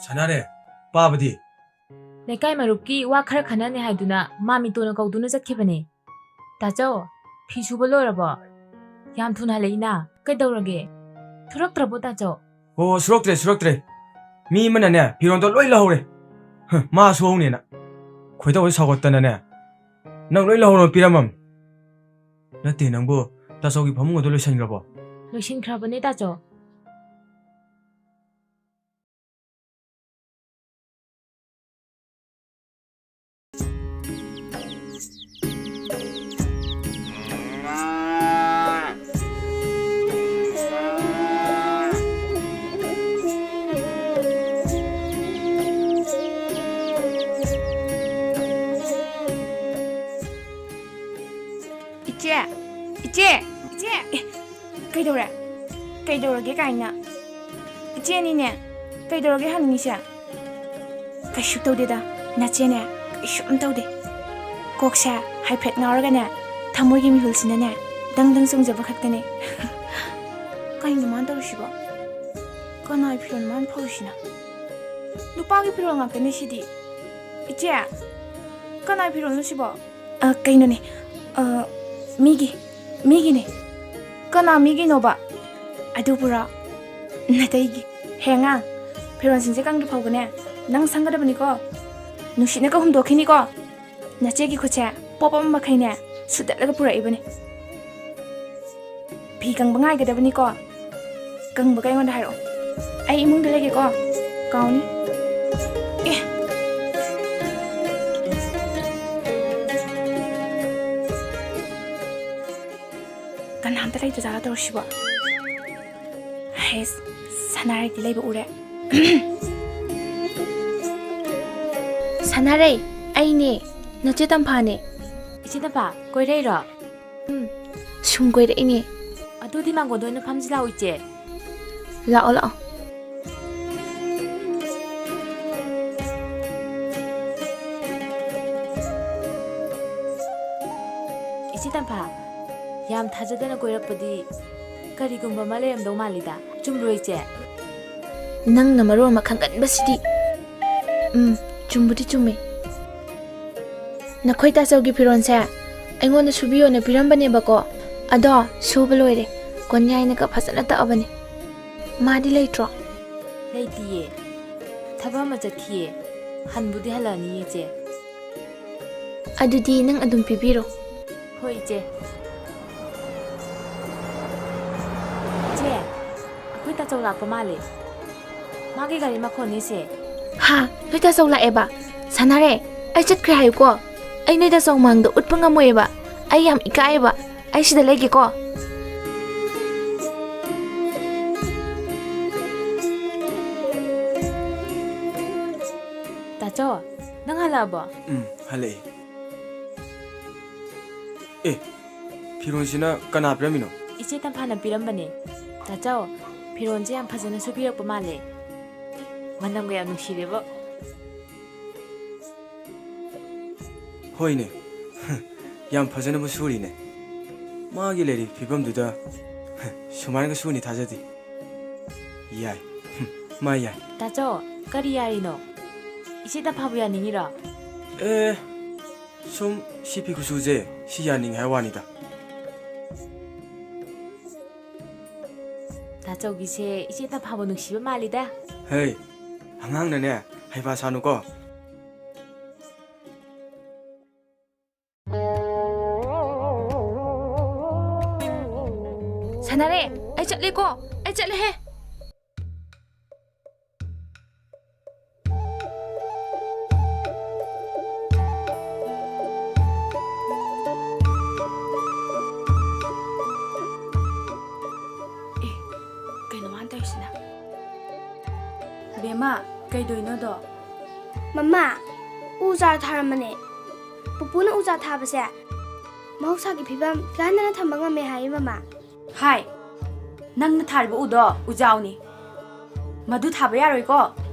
ꯁꯥꯟꯅꯔꯦ, ꯄꯥꯕꯗꯤ? ꯂꯩꯀꯥꯏ ꯃꯔꯨꯞꯀꯤ ꯋꯥ ꯈꯔ ꯈꯟꯅꯅꯤ ꯍꯥꯏꯗꯨꯅ ꯃꯥꯃꯤꯇꯣꯅ ꯀꯧꯗꯨꯅ ꯆꯠꯈꯤꯕꯅꯦ꯫ ꯇꯥꯆꯧ, ꯐꯤ ꯁꯨꯕ ꯂꯣꯏꯔꯕꯣ? ꯌꯥꯝ ꯊꯨꯅ ꯍꯜꯂꯛꯏꯅ꯫ ꯀꯩꯗꯧꯔꯒꯦ? ꯊꯣꯔꯛꯇ꯭ꯔꯕꯣ, ꯇꯥꯆꯧ? ꯑꯣ, ꯁꯨꯔꯛꯇ꯭ꯔꯦ, ꯁꯨꯔꯛꯇ꯭ꯔꯦ꯫ ꯃꯤ ꯑꯃꯅꯅꯦ, ꯐꯤꯔꯣꯟꯗꯣ ꯂꯣꯏ ꯂꯧꯍꯧꯔꯦ꯫ ꯍ, ꯃꯥ ꯁꯨꯍꯧꯅꯦꯅ꯫ ꯈꯣꯏꯗꯧ ꯁꯥꯎꯒꯠꯇꯅꯅꯦ, ꯅꯪ ꯂꯣꯏ ꯂꯧꯍꯧꯔꯣ ꯄꯤꯔꯝꯃꯝ꯫ ꯅꯠꯇꯦ ꯅꯪꯕꯨ, ꯇꯥꯆꯧꯒꯤ ꯐꯃꯨꯡ ꯑꯗꯨ ꯂꯣꯏꯁꯤꯟꯈ꯭ꯔꯕꯣ? ꯂꯣꯏꯁꯤꯟꯈ꯭ꯔꯕꯅꯦ ꯇꯥꯆꯧ꯫ ꯏꯆꯦ! ꯏꯆꯦ! ꯏꯆꯦ! ꯑꯦ, ꯀꯩꯗꯧꯔꯦ? ꯀꯩꯗꯧꯔꯒꯦ ꯀꯥꯏꯅ? ꯏꯆꯦꯅꯤꯅꯦ꯫ ꯀꯩꯗꯧꯔꯒꯦ ꯍꯪꯅꯤꯡꯉꯤꯁꯦ? ꯀꯩꯁꯨ ꯇꯧꯗꯦꯗ, ꯅꯆꯦꯅꯦ, ꯀꯩꯁꯨꯝ ꯇꯧꯗꯦ꯫ ꯀꯣꯛꯁꯦ ꯍꯥꯏꯐꯦꯠ ꯉꯥꯎꯔꯒꯅꯦ, ꯊꯃꯣꯏꯒꯤ ꯃꯤꯍꯨꯜꯁꯤꯅꯅꯦ, ꯗꯪ ꯗꯪ ꯆꯣꯡꯖꯕ ꯈꯛꯇꯅꯦ꯫ ꯀꯩꯅꯣ ꯃꯥꯅ ꯇꯧꯔꯤꯁꯤꯕꯣ? ꯀꯅꯥꯏ ꯐꯤꯔꯣꯜ ꯃꯥꯅ ꯐꯧꯔꯤꯁꯤꯅ? ꯅꯨꯄꯥꯒꯤ ꯐꯤꯔꯣꯜ ꯉꯥꯛꯇꯅꯦ ꯁꯤꯗꯤ꯫ ꯏꯆꯦ, ꯀꯅꯥꯏ ꯐꯤꯔꯣꯜꯅꯣ ꯁꯤꯕꯣ? ꯑ, ꯀꯩꯅꯣꯅꯦ, ꯑ, ꯃꯤꯒꯤ, ꯃꯤꯒꯤꯅꯦ꯫ ꯀꯅꯥ ꯃꯤꯒꯤꯅꯣꯕ? ꯑꯗꯨꯕꯨꯔꯣ? ꯅꯇꯩꯒꯤ꯫ ꯍꯦ ꯑꯉꯥꯡ, ꯐꯤꯔꯣꯜꯁꯤꯡꯁꯦ ꯀꯪꯗ꯭ꯔꯤ ꯐꯥꯎꯕꯅꯦ, ꯅꯪ ꯁꯪꯒꯗꯕꯅꯤꯀꯣ꯫ ꯅꯨꯡꯁꯤꯠꯅꯒ ꯍꯨꯝꯗꯣꯛꯈꯤꯅꯤꯀꯣ꯫ ꯅꯆꯦꯒꯤ ꯈꯨꯠꯁꯦ ꯄꯣꯞ ꯑꯃ ꯃꯈꯩꯅꯦ ꯁꯨꯗꯠꯂꯒ ꯄꯨꯔꯛꯏꯕꯅꯦ꯫ ꯐꯤ ꯀꯪꯕ ꯉꯥꯏꯒꯗꯕꯅꯤꯀꯣ꯫ ꯀꯪꯕꯒ ꯑꯩꯉꯣꯟꯗ ꯍꯥꯏꯔꯛꯑꯣ꯫ ꯑꯩ ꯏꯃꯨꯡꯗ ꯂꯩꯒꯦꯀꯣ꯫ ꯀꯥꯎꯅꯤ꯫ ꯑꯦ꯫ ꯀꯅꯥꯝꯇ ꯂꯩꯇꯖꯥꯠꯂꯣ ꯇꯧꯔꯤꯁꯤꯕꯣ? ꯍꯩꯁ, ꯁꯅꯥꯔꯩꯗꯤ ꯂꯩꯕ ꯎꯔꯦ꯫ ꯁꯅꯥꯔꯩ, ꯑꯩꯅꯦ, ꯅꯆꯦ ꯇꯝꯐꯥꯅꯦ꯫ ꯏꯆꯦ ꯇꯝꯐꯥ, ꯀꯣꯏꯔꯛꯏꯔꯣ? ꯎꯝ, ꯁꯨꯝ ꯀꯣꯏꯔꯛꯏꯅꯦ꯫ ꯑꯗꯨꯗꯤ ꯃꯥꯡꯒꯣꯟꯗ ꯑꯣꯏꯅ ꯐꯝꯁꯤ ꯂꯥꯛꯑꯣ, ꯏꯆꯦ꯫ ꯂꯥꯛꯑꯣ, ꯂꯥꯛꯑꯣ꯫ ꯏꯆꯦ ꯇꯝꯐꯥ, ꯌꯥꯝ ꯊꯥꯖꯗꯅ ꯀꯣꯏꯔꯛꯄꯗꯤ ꯀꯔꯤꯒꯨꯝꯕ ꯑꯃ ꯂꯩꯔꯝꯗꯧ ꯃꯥꯜꯂꯤꯗ꯫ ꯆꯨꯝꯕ꯭ꯔꯣ, ꯏꯆꯦ? ꯅꯪꯅ ꯃꯔꯣꯟ ꯑꯃ ꯈꯪꯒꯟꯕꯁꯤꯗꯤ꯫ ꯎꯝ, ꯆꯨꯝꯕꯨꯗꯤ ꯆꯨꯝꯃꯦ꯫ ꯅꯈꯣꯏ ꯇꯥꯆꯧꯒꯤ ꯐꯤꯔꯣꯜꯁꯦ ꯑꯩꯉꯣꯟꯗ ꯁꯨꯕꯤꯌꯣꯅ ꯄꯤꯔꯝꯕꯅꯦꯕꯀꯣ꯫ ꯑꯗꯣ ꯁꯨꯕ ꯂꯣꯏꯔꯦ꯫ ꯀꯣꯟꯌꯥꯏꯅꯒ ꯐꯖꯅ ꯇꯛꯑꯕꯅꯦ꯫ ꯃꯥꯗꯤ ꯂꯩꯇ꯭ꯔꯣ? ꯂꯩꯇꯤꯌꯦ꯫ ꯊꯕꯛ ꯑꯃ ꯆꯠꯈꯤꯌꯦ꯫ ꯍꯟꯕꯨꯗꯤ ꯍꯜꯂꯛꯑꯅꯤꯌꯦ, ꯏꯆꯦ꯫ ꯑꯗꯨꯗꯤ ꯅꯪ ꯑꯗꯨꯝ ꯄꯤꯕꯤꯔꯣ꯫ ꯍꯣꯏ, ꯏꯆꯦ꯫ ꯏꯆꯦ, ꯑꯩꯈꯣꯏ ꯇꯥꯆꯧ ꯂꯥꯛꯄ ꯃꯥꯜꯂꯦ꯫ ꯃꯥꯒꯤ ꯒꯥꯔꯤ ꯃꯈꯣꯟꯅꯤꯁꯦ꯫ ꯍꯥ? ꯅꯣꯏ ꯇꯥꯆꯧ ꯂꯥꯛꯑꯦꯕ? ꯁꯥꯟꯅꯔꯦ, ꯑꯩ ꯆꯠꯈ꯭ꯔꯦ ꯍꯥꯏꯌꯨꯀꯣ꯫ ꯑꯩ ꯅꯣꯏ ꯇꯥꯆꯧ ꯃꯥꯡꯗ ꯎꯠꯄ ꯉꯝꯃꯣꯏꯌꯦꯕ꯫ ꯑꯩ ꯌꯥꯝ ꯏꯀꯥꯏꯌꯦꯕ꯫ ꯑꯩ ꯁꯤꯗ ꯂꯩꯒꯦꯀꯣ꯫ ꯇꯥꯆꯧ, ꯅꯪ ꯍꯜꯂꯛꯑꯕꯣ? ꯎꯝ, ꯍꯜꯂꯛꯑꯦ꯫ ꯑꯦ, ꯐꯤꯔꯣꯟꯁꯤꯅ ꯀꯅꯥ ꯄꯤꯔꯝꯃꯤꯅꯣ? ꯏꯆꯦ ꯇꯝꯐꯥꯅ ꯄꯤꯔꯝꯕꯅꯦ꯫ ꯇꯥꯆꯧ, ꯐꯤꯔꯣꯟꯁꯦ ꯌꯥꯝ ꯐꯖꯅ ꯁꯨꯕꯤꯔꯛꯄ ꯃꯥꯜꯂꯦ꯫ ꯃꯅꯝꯒ ꯌꯥꯝ ꯅꯨꯡꯁꯤꯔꯦꯕꯣ꯫ ꯍꯣꯏꯅꯦ꯫ ꯌꯥꯝ ꯐꯖꯅꯕꯨ ꯁꯨꯔꯤꯅꯦ꯫ ꯃꯥꯒꯤ ꯂꯩꯔꯤꯕ ꯐꯤꯕꯝꯗꯨꯗ ꯁꯨꯃꯥꯏꯅꯒ ꯁꯨꯅꯤ ꯊꯥꯖꯗꯦ꯫ ꯌꯥꯏ꯫ ꯃꯥ ꯌꯥꯏ꯫ ꯇꯥꯆꯧ, ꯀꯔꯤ ꯌꯥꯔꯤꯅꯣ? ꯏꯆꯦ ꯇꯝꯐꯥꯕꯨ ꯌꯥꯅꯤꯡꯉꯤꯔꯣ? ꯑꯦ, ꯁꯨꯝ ꯁꯤ ꯐꯤ ꯈꯨꯁꯨꯁꯦ ꯁꯤ ꯌꯥꯅꯤꯡꯉꯦ ꯍꯥꯏ ꯋꯥꯅꯤꯗ꯫ ꯇꯥꯆꯧꯒꯤꯁꯦ ꯏꯆꯦ ꯇꯝꯐꯥꯕꯨ ꯅꯨꯡꯁꯤꯕ ꯃꯥꯜꯂꯤꯗ꯫ ꯍꯩ, ꯑꯉꯥꯡꯅꯅꯦ ꯍꯩꯄꯥ ꯁꯥꯅꯨꯀꯣ꯫ ꯁꯥꯟꯅꯔꯦ, ꯑꯩ ꯆꯠꯂꯦꯀꯣ, ꯑꯩ ꯆꯠꯂꯦꯍꯦ꯫ ꯑꯦ, ꯀꯩꯅꯣ ꯃꯥꯅ ꯇꯧꯔꯤꯁꯤꯅ? ꯕꯦꯝꯃ, ꯀꯩꯗꯧꯏꯅꯣꯗꯣ? ꯃꯃꯥ, ꯎ ꯆꯥꯔ ꯊꯥꯔꯝꯕꯅꯦ꯫ ꯄꯨꯄꯨꯅ ꯎ ꯆꯥꯔ ꯊꯥꯕꯁꯦ ꯃꯍꯧꯁꯥꯒꯤ ꯐꯤꯕꯝ ꯐꯤꯍꯟꯗꯅ ꯊꯝꯕ ꯉꯝꯃꯦ ꯍꯥꯏꯌꯦ, ꯃꯃꯥ꯫ ꯍꯥꯏ, ꯅꯪꯅ ꯊꯥꯔꯤꯕ ꯎꯗꯣ ꯎꯖꯥꯎꯅꯤ꯫ ꯃꯗꯨ ꯊꯥꯕ ꯌꯥꯔꯣꯏꯀꯣ꯫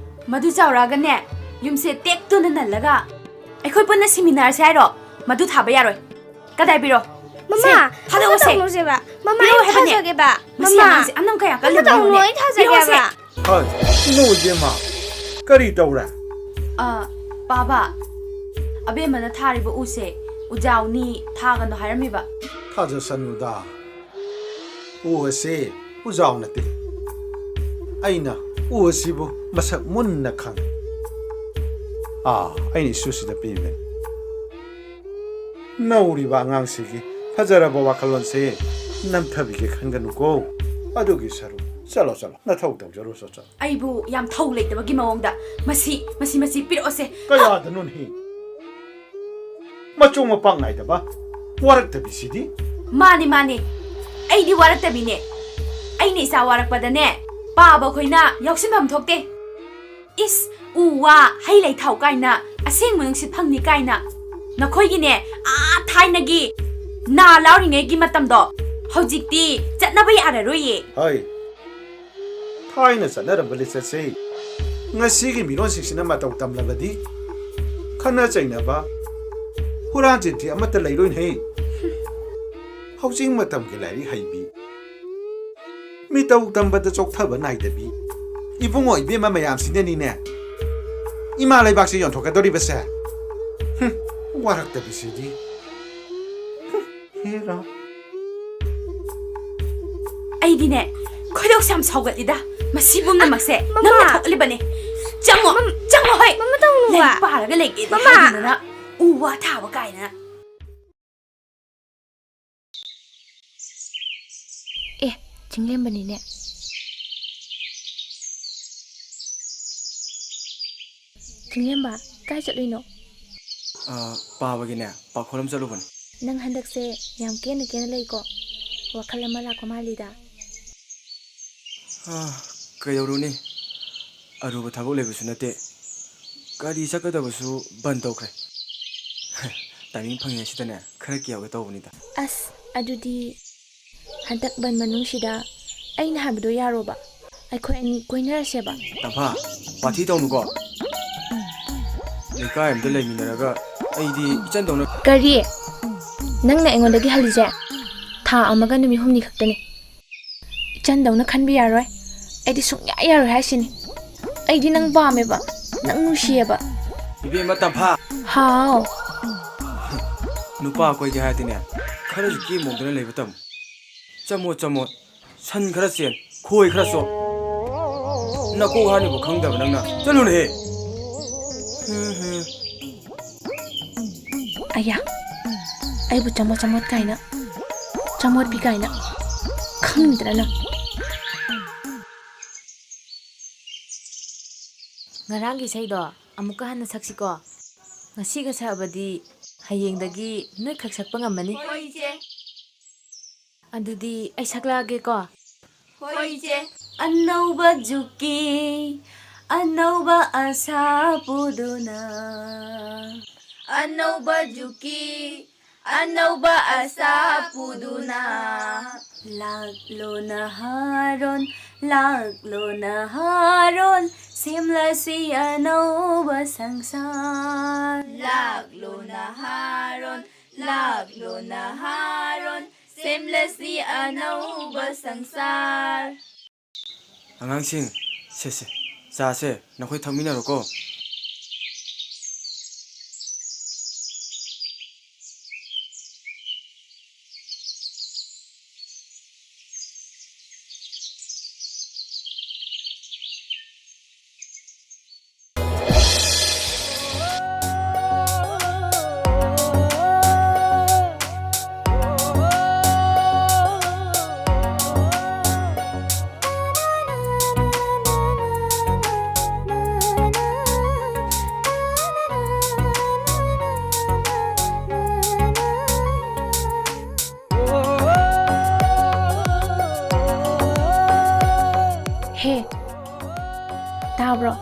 ꯃꯗꯨ ꯆꯥꯎꯔꯛꯑꯒꯅꯦ, ꯌꯨꯝꯁꯦ ꯇꯦꯛꯇꯨꯅ ꯅꯜꯂꯒ ꯑꯩꯈꯣꯏ ꯄꯨꯟꯅ ꯁꯤꯃꯤꯟꯅꯔꯁꯦ ꯍꯥꯏꯔꯣ? ꯃꯗꯨ ꯊꯥꯕ ꯌꯥꯔꯣꯏ꯫ ꯀꯗꯥꯏ ꯄꯤꯔꯣ? ꯃꯃꯥ, ꯁꯦ, ꯊꯥꯗꯣꯛꯑꯣꯁꯦ꯫ ꯑꯃꯇ ꯇꯧꯅꯨꯁꯦꯕ꯫ ꯃꯃꯥ, ꯄꯤꯔꯛꯑꯣ ꯑꯩ ꯍꯥꯏꯕꯅꯦ꯫ ꯊꯥꯖꯒꯦꯕ꯫ ꯃꯁꯤ ꯃꯃꯥ, ꯑꯉꯥꯡꯁꯦ ꯑꯅꯝ ꯀꯌꯥ ꯑꯃꯇ ꯀꯜꯂꯤꯕꯅꯣ ꯇꯧꯅꯨ, ꯌꯦꯡꯉꯨꯅꯦ꯫ ꯑꯩ ꯊꯥꯖꯒꯦꯕ꯫ ꯄꯤꯔꯛꯑꯣꯁꯦ꯫ ꯍꯣꯏ, ꯏꯅꯣ ꯏꯕꯦꯝꯃ, ꯀꯔꯤ ꯇꯧꯔꯦ? ꯑ, ꯄꯥꯕ, ꯑꯕꯦꯝꯃꯅ ꯊꯥꯔꯤꯕ ꯎꯁꯦ ꯎꯖꯥꯎꯅꯤ, ꯊꯥꯒꯅꯨ ꯍꯥꯏꯔꯝꯃꯤꯕ꯫ ꯊꯥꯖꯁꯅꯨꯗ, ꯎ ꯑꯁꯤ ꯎꯖꯥꯎ ꯅꯠꯇꯦ꯫ ꯑꯩꯅ ꯎ ꯑꯁꯤꯕꯨ ꯃꯁꯛ ꯃꯨꯟꯅ ꯈꯪꯏ꯫ ꯑꯥ, ꯑꯩꯅ ꯏꯁꯨꯁꯤꯗ ꯄꯤꯕꯅꯤ꯫ ꯅꯧꯔꯤꯕ ꯑꯉꯥꯡꯁꯤꯒꯤ ꯐꯖꯔꯕ ꯋꯥꯈꯜꯂꯣꯟꯁꯦ ꯅꯝꯊꯕꯤꯒꯦ ꯈꯟꯒꯅꯨꯀꯣ꯫ ꯑꯗꯨꯒꯤ ꯁꯔꯨꯛ, ꯆꯠꯂꯣ, ꯆꯠꯂꯣ, ꯅꯊꯧ ꯇꯧꯖꯔꯨ, ꯆꯠ, ꯆꯠ꯫ ꯑꯩꯕꯨ ꯌꯥꯝ ꯊꯧ ꯂꯩꯇꯕꯒꯤ ꯃꯑꯣꯡꯗ ꯃꯁꯤ, ꯃꯁꯤ, ꯃꯁꯤ ꯄꯤꯔꯛꯑꯣꯁꯦ꯫ ꯀꯌꯥꯗꯅꯣꯅꯦꯍꯦ? ꯃꯆꯣꯡ ꯃꯄꯥꯛ ꯅꯥꯏꯗꯕ, ꯋꯥꯔꯛꯇꯕꯤꯁꯤꯗꯤ꯫ ꯃꯥꯅꯦ, ꯃꯥꯅꯦ, ꯑꯩꯗꯤ ꯋꯥꯔꯛꯇꯕꯤꯅꯦ꯫ ꯑꯩꯅ ꯏꯆꯥ ꯋꯥꯔꯛꯄꯗꯅꯦ, ꯄꯥꯕ ꯑꯩꯈꯣꯏꯅ ꯌꯥꯎꯁꯤꯟꯐꯝ ꯊꯣꯛꯇꯦ꯫ ꯏꯁ, ꯎ ꯋꯥ, ꯍꯩ ꯂꯩ ꯊꯥꯎ ꯀꯥꯏꯅ, ꯑꯁꯦꯡꯕ ꯅꯨꯡꯁꯤꯠ ꯐꯪꯅꯤ ꯀꯥꯏꯅ꯫ ꯅꯈꯣꯏꯒꯤꯅꯦ, ꯑꯥ, ꯊꯥꯏꯅꯒꯤ ꯅꯥ ꯂꯥꯎꯔꯤꯉꯩꯒꯤ ꯃꯇꯝꯗꯣ ꯍꯧꯖꯤꯛꯇꯤ ꯆꯠꯅꯕ ꯌꯥꯔꯔꯣꯏꯌꯦ꯫ ꯍꯣꯏ, ꯊꯥꯏꯅ ꯆꯠꯅꯔꯝꯕ ꯂꯤꯆꯠꯁꯦ ꯉꯁꯤꯒꯤ ꯃꯤꯔꯣꯟꯁꯤꯡꯁꯤꯅ ꯃꯇꯧ ꯇꯝꯂꯕꯗꯤ ꯈꯠꯅ ꯆꯩꯅꯕ, ꯍꯨꯔꯥꯟ ꯆꯤꯟꯊꯤ ꯑꯃꯠꯇ ꯂꯩꯔꯣꯏꯅꯦ꯫ ꯍꯧꯖꯤꯛ ꯃꯇꯝꯒꯤ ꯂꯥꯏꯔꯤꯛ ꯍꯩꯕꯤ, ꯃꯤꯇꯧ ꯇꯝꯕꯗ ꯆꯣꯛꯊꯕ ꯅꯥꯏꯗꯕꯤ ꯏꯕꯨꯡꯉꯣ ꯏꯕꯦꯝꯃ ꯃꯌꯥꯝꯁꯤꯅꯅꯤꯅꯦ ꯏꯃꯥ ꯂꯩꯕꯥꯛꯁꯦ ꯌꯣꯟꯊꯣꯛꯀꯗꯧꯔꯤꯕꯁꯦ꯫ ꯍꯨꯝ, ꯋꯥꯔꯛꯇꯕꯤꯁꯤꯗꯤ꯫ ꯍꯨꯝ, ꯍꯦꯔꯥ꯫ ꯑꯩꯗꯤꯅꯦ, ꯈꯣꯏꯗꯧꯁꯦ ꯌꯥꯝ ꯁꯥꯎꯒꯠꯂꯤꯗ꯫ ꯃꯁꯤ ꯄꯨꯝꯅꯃꯛꯁꯦ ꯃꯃꯥ! ꯅꯪꯅ ꯊꯣꯛꯍꯜꯂꯤꯕꯅꯦ꯫ ꯆꯪꯉꯣ, ꯃꯝ-, ꯆꯪꯉꯣ ꯍꯣꯏ꯫ ꯃꯃꯥ ꯇꯧꯅꯨꯕ꯫ ꯂꯥꯏꯔꯤꯛ ꯄꯥꯔꯒ ꯂꯩꯒꯦꯗꯤ ꯃꯃꯥ! ꯍꯥꯏꯗꯅ ꯎ ꯋꯥ ꯊꯥꯕ ꯀꯥꯏꯅ꯫ ꯑꯦ, ꯆꯤꯡꯂꯦꯝꯕꯅꯤꯅꯦ꯫ ꯆꯤꯡꯂꯦꯝꯕ, ꯀꯥꯏ ꯆꯠꯂꯨꯏꯅꯣ? ꯑ, ꯄꯥꯕꯒꯤꯅꯦ, ꯄꯥꯈꯣꯜ ꯑꯃ ꯆꯠꯂꯨꯕꯅꯦ꯫ ꯅꯪ ꯍꯟꯗꯛꯁꯦ ꯌꯥꯝ ꯀꯦꯅ ꯀꯦꯅ ꯂꯩꯀꯣ꯫ ꯋꯥꯈꯜ ꯑꯃ ꯂꯥꯛꯄ ꯃꯥꯜꯂꯤꯗ꯫ ꯑ, ꯀꯩꯗꯧꯔꯨꯅꯤ? ꯑꯔꯨꯕ ꯊꯕꯛ ꯂꯩꯕꯁꯨ ꯅꯠꯇꯦ꯫ ꯒꯥꯔꯤ ꯆꯠꯀꯗꯕꯁꯨ ꯕꯟ ꯇꯧꯈ꯭ꯔꯦ꯫ ꯇꯥꯏꯃꯤꯡ ꯐꯪꯉꯤꯉꯩꯁꯤꯗꯅꯦ, ꯈꯔ ꯀꯦꯍꯧꯒꯦ ꯇꯧꯕꯅꯤꯗ꯫ ꯑꯁ, ꯑꯗꯨꯗꯤ ꯍꯟꯗꯛ ꯕꯟ ꯃꯅꯨꯡꯁꯤꯗ ꯑꯩꯅ ꯍꯥꯏꯕꯗꯣ ꯌꯥꯔꯣꯕ? ꯑꯩꯈꯣꯏ ꯑꯅꯤ ꯀꯣꯏꯅꯔꯁꯦꯕ꯫ ꯇꯝꯐꯥ, ꯄꯥꯊꯤ ꯇꯧꯅꯨꯀꯣ꯫ ꯂꯩꯀꯥꯏ ꯑꯃꯗ ꯂꯩꯃꯤꯟꯅꯔꯒ ꯑꯩꯗꯤ ꯏꯆꯟꯗꯧꯅ ꯀꯔꯤ? ꯅꯪꯅ ꯑꯩꯉꯣꯟꯗꯒꯤ ꯍꯜꯂꯤꯁꯦ ꯊꯥ ꯑꯃꯒ ꯅꯨꯃꯤꯠ ꯍꯨꯝꯅꯤ ꯈꯛꯇꯅꯤ꯫ ꯏꯆꯟꯗꯧꯅ ꯈꯟꯕ ꯌꯥꯔꯣꯏ꯫ ꯑꯩꯗꯤ ꯁꯨꯡꯌꯥ ꯌꯥꯔꯣꯏ ꯍꯥꯏꯁꯤꯅꯤ꯫ ꯑꯩꯗꯤ ꯅꯪ ꯄꯥꯝꯃꯦꯕ, ꯅꯪ ꯅꯨꯡꯁꯤꯌꯦꯕ꯫ ꯏꯕꯦꯝꯃ ꯇꯝꯐꯥ꯫ ꯍꯥꯎ꯫ ꯅꯨꯄꯥ ꯀꯣꯏꯒꯦ ꯍꯥꯏꯔꯗꯤꯅꯦ, ꯈꯔꯁꯨ ꯀꯦ ꯃꯣꯡꯗꯅ ꯂꯩꯕ ꯇꯝꯃꯨ꯫ ꯆꯃꯣꯠ ꯆꯃꯣꯠ, ꯁꯟ ꯈꯔ ꯆꯦꯟ, ꯈꯣꯏ ꯈꯔ ꯆꯣꯞ꯫ ꯅꯀꯣꯛ ꯍꯥꯅꯤꯕꯨ ꯈꯪꯗꯕ ꯅꯪꯅ꯫ ꯆꯠꯂꯨꯅꯦꯍꯦ꯫ ꯑꯌꯥ, ꯑꯩꯕꯨ ꯆꯃꯣꯠ ꯆꯃꯣꯠ ꯀꯥꯏꯅ, ꯆꯃꯣꯠꯄꯤ ꯀꯥꯏꯅ ꯈꯪꯗ꯭ꯔꯥ ꯅꯪ? ꯉꯔꯥꯡꯒꯤ ꯏꯁꯩꯗꯣ ꯑꯃꯨꯛꯀ ꯍꯟꯅ ꯁꯛꯁꯤꯀꯣ꯫ ꯉꯁꯤꯒ ꯁꯛꯑꯕꯗꯤ ꯍꯌꯦꯡꯗꯒꯤ ꯅꯣꯏꯈꯛ ꯁꯛꯄ ꯉꯝꯃꯅꯤ꯫ ꯍꯣꯏ, ꯏꯆꯦ꯫ ꯑꯗꯨꯗꯤ ꯑꯩ ꯁꯛꯂꯛꯑꯒꯦꯀꯣ꯫ ꯍꯣꯏ, ꯏꯆꯦ꯫ ꯑꯅꯧꯕ ꯖꯨꯛꯀꯤ ꯑꯅꯧꯕ ꯑꯁꯥ ꯄꯨꯗꯨꯅ, ꯑꯅꯧꯕ ꯖꯨꯛꯀꯤ ꯑꯅꯧꯕ ꯑꯁꯥ ꯄꯨꯗꯨꯅ, ꯂꯥꯛꯂꯣ ꯅꯍꯥꯔꯣꯟ, ꯂꯥꯛꯂꯣ ꯅꯍꯥꯔꯣꯟ, ꯁꯦꯝꯂꯁꯤ ꯑꯅꯧꯕ ꯁꯪꯁꯥꯔ꯫ ꯂꯥꯛꯂꯣ ꯅꯍꯥꯔꯣꯟ, ꯂꯥꯛꯂꯣ ꯅꯍꯥꯔꯣꯟ, ꯁꯦꯝꯂꯁꯤ ꯑꯅꯧꯕ ꯁꯪꯁꯥꯔ꯫ ꯑꯉꯥꯡꯁꯤꯡ, ꯁꯦ, ꯁꯦ, ꯆꯥꯁꯦ ꯅꯈꯣꯏ ꯊꯛꯃꯤꯟꯅꯔꯣꯀꯣ꯫ ꯍꯦ, ꯇꯥꯕ꯭ꯔꯣ?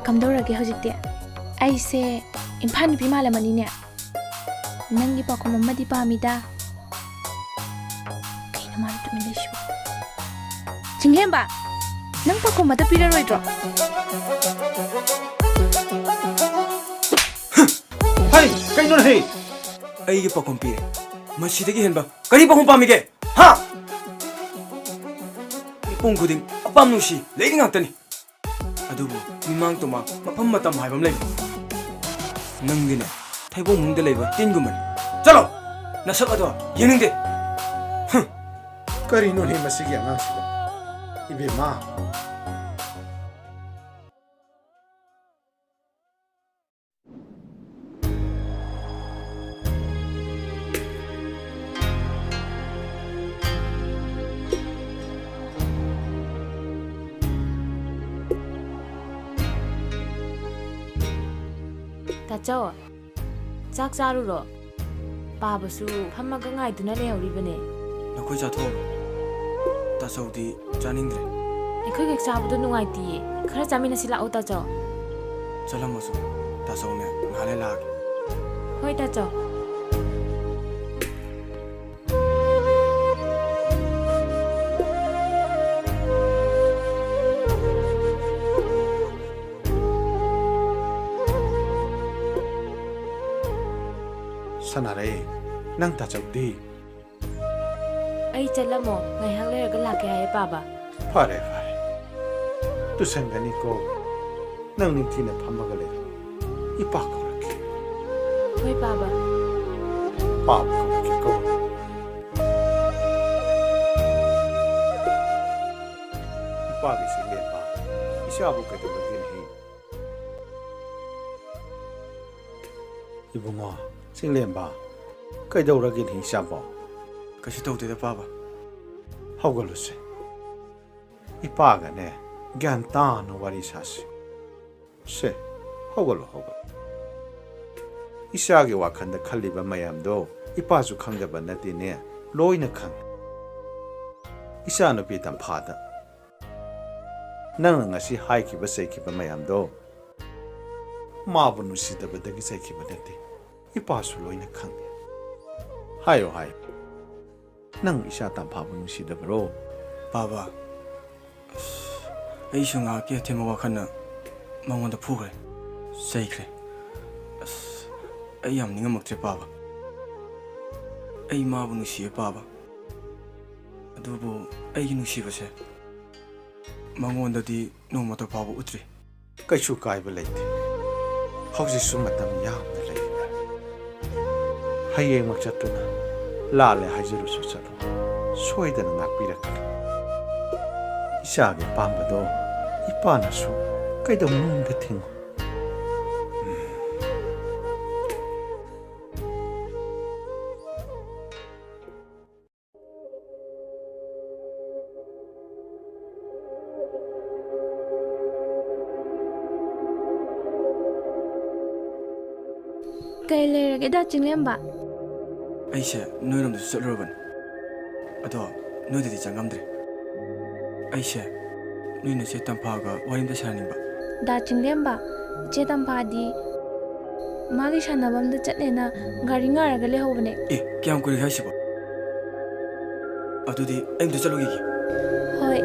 ꯀꯝꯗꯧꯔꯒꯦ ꯍꯧꯖꯤꯛꯇꯤ? ꯑꯩꯁꯦ ꯏꯝꯐꯥꯜ ꯅꯨꯄꯤ ꯃꯥꯜꯂꯝꯃꯅꯤꯅꯦ꯫ ꯅꯪꯒꯤ ꯄꯥꯎꯈꯨꯝ ꯑꯃꯗꯤ ꯄꯥꯝꯃꯤꯗ꯫ ꯀꯩꯅꯣ ꯃꯥꯅ ꯇꯨꯃꯤꯟ ꯂꯩꯁꯤꯕꯣ? ꯆꯤꯡꯂꯦꯝꯕ, ꯅꯪ ꯄꯥꯎꯈꯨꯝ ꯑꯃꯇ ꯄꯤꯔꯔꯣꯏꯗ꯭ꯔꯣ? ꯍꯩ, ꯀꯩꯅꯣꯅꯦꯍꯦ? ꯑꯩꯒꯤ ꯄꯥꯎꯈꯨꯝ ꯄꯤꯔꯦ꯫ ꯃꯁꯤꯗꯒꯤ ꯍꯦꯟꯕ ꯀꯔꯤ ꯄꯥꯎꯈꯨꯝ ꯄꯥꯝꯃꯤꯒꯦ? ꯍꯥ? ꯃꯤꯄꯨꯝ ꯈꯨꯗꯤꯡ ꯑꯄꯥꯝ ꯅꯨꯡꯁꯤ ꯂꯩꯔꯤ ꯉꯥꯛꯇꯅꯤ꯫ ꯑꯗꯨꯕꯨ ꯃꯤꯃꯥꯡ ꯇꯨꯃꯥꯡ ꯃꯐꯝ ꯃꯇꯝ ꯍꯥꯏꯕ ꯑꯃ ꯂꯩꯕ꯫ ꯅꯪꯗꯤꯅꯦ, ꯊꯩꯕꯣꯡ ꯃꯅꯨꯡꯗ ꯂꯩꯕ ꯇꯤꯟꯒꯨꯝꯕꯅꯤ꯫ ꯆꯠꯂꯣ! ꯅꯁꯛ ꯑꯗꯣ ꯌꯦꯡꯅꯤꯡꯗꯦ꯫ ꯍꯨꯝ! ꯀꯔꯤꯅꯣꯅꯦ ꯃꯁꯤꯒꯤ ꯑꯉꯥꯡꯁꯤꯕꯣ? ꯏꯕꯦꯝꯃ! ꯇꯥꯆꯧ, ꯆꯥꯛ ꯆꯥꯔꯨꯔꯣ꯫ ꯄꯥꯕꯁꯨ ꯐꯝꯃꯒ ꯉꯥꯏꯗꯨꯅ ꯂꯩꯍꯧꯔꯤꯕꯅꯦ꯫ ꯅꯈꯣꯏ ꯆꯥꯊꯣꯛꯎꯔꯣ꯫ ꯇꯥꯆꯧꯗꯤ ꯆꯥꯅꯤꯡꯗ꯭ꯔꯦ꯫ ꯑꯩꯈꯣꯏ ꯈꯛ ꯆꯥꯕꯗꯣ ꯅꯨꯡꯉꯥꯏꯇꯤꯌꯦ꯫ ꯈꯔ ꯆꯥꯃꯤꯟꯅꯁꯤ ꯂꯥꯛꯑꯣ, ꯇꯥꯆꯧ꯫ ꯆꯠꯂꯝꯃꯣꯁꯨ꯫ ꯇꯥꯆꯧꯅꯦ ꯉꯥꯏꯍꯥꯛ ꯂꯩ ꯂꯥꯛꯑꯒꯦ꯫ ꯍꯣꯏ, ꯇꯥꯆꯧ꯫ ꯁꯥꯟꯅꯔꯦ꯫ ꯅꯪ ꯇꯥꯆꯧꯗꯤ? ꯑꯩ ꯆꯠꯂꯝꯃꯣ, ꯉꯥꯏꯍꯥꯛ ꯂꯩꯔꯒ ꯂꯥꯛꯀꯦ ꯍꯥꯏꯌꯦ ꯄꯥꯕ꯫ ꯐꯔꯦ, ꯐꯔꯦ꯫ ꯇꯨꯁꯟꯒꯅꯤꯀꯣ꯫ ꯅꯪ ꯅꯤꯡꯊꯤꯅ ꯐꯝꯃꯒ ꯂꯩ꯫ ꯏꯄꯥ ꯀꯧꯔꯛꯀꯦ꯫ ꯍꯣꯏ, ꯄꯥꯕ꯫ ꯄꯥꯕ ꯀꯧꯔꯛꯀꯦꯀꯣ꯫ ꯏꯄꯥꯒꯤ ꯆꯤꯡꯂꯦꯝꯕ, ꯏꯆꯥꯕꯨ ꯀꯩꯗꯧꯔꯒꯦꯅꯦꯍꯦ? ꯏꯕꯨꯡꯉꯣ, ꯆꯤꯡꯂꯦꯝꯕ, ꯀꯩꯗꯧꯔꯒꯦꯅꯦ ꯏꯆꯥꯕꯣ? ꯀꯩꯁꯨ ꯇꯧꯗꯦꯗ, ꯄꯥꯕ꯫ ꯍꯧꯒꯠꯂꯨꯁꯦ꯫ ꯏꯄꯥꯒꯅꯦ, ꯒ꯭ꯌꯥꯟ ꯇꯥꯅ ꯋꯥꯔꯤ ꯁꯥꯁꯤ꯫ ꯁꯦ, ꯍꯧꯒꯠꯂꯣ, ꯍꯧꯒꯠꯂꯣ꯫ ꯏꯆꯥꯒꯤ ꯋꯥꯈꯜꯗ ꯈꯜꯂꯤꯕ ꯃꯌꯥꯝꯗꯣ ꯏꯄꯥꯁꯨ ꯈꯪꯗꯕ ꯅꯠꯇꯦꯅꯦ, ꯂꯣꯏꯅ ꯈꯪꯉꯤ꯫ ꯏꯆꯥꯅꯨꯄꯤ ꯇꯝꯐꯥꯗ ꯅꯪꯅ ꯉꯁꯤ ꯍꯥꯏꯈꯤꯕ ꯆꯩꯈꯤꯕ ꯃꯌꯥꯝꯗꯣ ꯃꯥꯕꯨ ꯅꯨꯡꯁꯤꯗꯕꯗꯒꯤ ꯆꯩꯈꯤꯕ ꯅꯠꯇꯦ, ꯏꯄꯥꯁꯨ ꯂꯣꯏꯅ ꯈꯪꯉꯤ꯫ ꯍꯥꯏꯌꯣ, ꯍꯥꯏꯌꯣ꯫ ꯅꯪ ꯏꯆꯥ ꯇꯝꯐꯥꯕꯨ ꯅꯨꯡꯁꯤꯗꯕꯔꯣ? ꯄꯥꯕ, ꯑꯁ, ꯑꯩꯁꯨ ꯉꯥꯏꯍꯥꯛꯀꯤ ꯑꯊꯦꯝꯕ ꯋꯥꯈꯜꯅ ꯃꯉꯣꯟꯗ ꯐꯨꯈ꯭ꯔꯦ, ꯆꯩꯈ꯭ꯔꯦ꯫ ꯑꯁ, ꯑꯩ ꯌꯥꯝ ꯅꯤꯡꯉꯝꯃꯛꯇ꯭ꯔꯦ, ꯄꯥꯕ꯫ ꯑꯩ ꯃꯥꯕꯨ ꯅꯨꯡꯁꯤꯌꯦ, ꯄꯥꯕ꯫ ꯑꯗꯨꯕꯨ ꯑꯩꯒꯤ ꯅꯨꯡꯁꯤꯕꯁꯦ ꯃꯉꯣꯟꯗꯗꯤ ꯅꯣꯡꯃꯇ ꯐꯥꯎꯕ ꯎꯠꯇ꯭ꯔꯤ꯫ ꯀꯩꯁꯨ ꯀꯥꯏꯕ ꯂꯩꯇꯦ꯫ ꯍꯧꯖꯤꯛꯁꯨ ꯃꯇꯝ ꯌꯥꯝꯅ ꯂꯩꯔꯤ꯫ ꯍꯌꯦꯡꯃꯛ ꯆꯠꯇꯨꯅ ꯂꯥꯜꯂꯦ ꯍꯥꯏꯖꯔꯨꯁꯨ ꯆꯠꯂꯨ꯫ ꯁꯣꯏꯗꯅ ꯉꯥꯛꯄꯤꯔꯛꯀꯅꯤ꯫ ꯏꯆꯥꯒꯤ ꯑꯄꯥꯝꯕꯗꯣ ꯏꯄꯥꯅꯁꯨ ꯀꯩꯗꯧꯅꯨꯡꯗ ꯊꯤꯡꯉꯨ꯫ ꯀꯩ ꯂꯩꯔꯒꯦ, ꯗꯥ ꯆꯤꯡꯂꯦꯝꯕ? ꯑꯩꯁꯦ ꯅꯣꯏꯔꯣꯝꯗꯁꯨ ꯆꯠꯂꯨꯔꯕꯅꯤ, ꯑꯗꯣ ꯅꯣꯏꯗꯗꯤ ꯆꯪꯉꯝꯗ꯭ꯔꯦ꯫ ꯑꯩꯁꯦ ꯅꯣꯏ ꯅꯆꯦ ꯇꯝꯐꯥꯒ ꯋꯥꯔꯤ ꯑꯝꯇ ꯁꯥꯟꯅꯅꯤꯡꯕ꯫ ꯗꯥ ꯆꯤꯡꯂꯦꯝꯕ, ꯏꯆꯦ ꯇꯝꯐꯥꯗꯤ ꯃꯥꯒꯤ ꯁꯥꯟꯅꯐꯝꯗ ꯆꯠꯂꯦꯅ ꯒꯥꯔꯤ ꯉꯥꯏꯔꯒ ꯂꯩꯍꯧꯕꯅꯦ꯫ ꯑꯦ, ꯀꯌꯥꯝ ꯀꯨꯏꯔꯒꯦ ꯍꯥꯏꯁꯤꯕꯣ? ꯑꯗꯨꯗꯤ ꯑꯩ ꯑꯝꯇ ꯆꯠꯂꯨꯈꯤꯒꯦ꯫ ꯍꯣꯏ꯫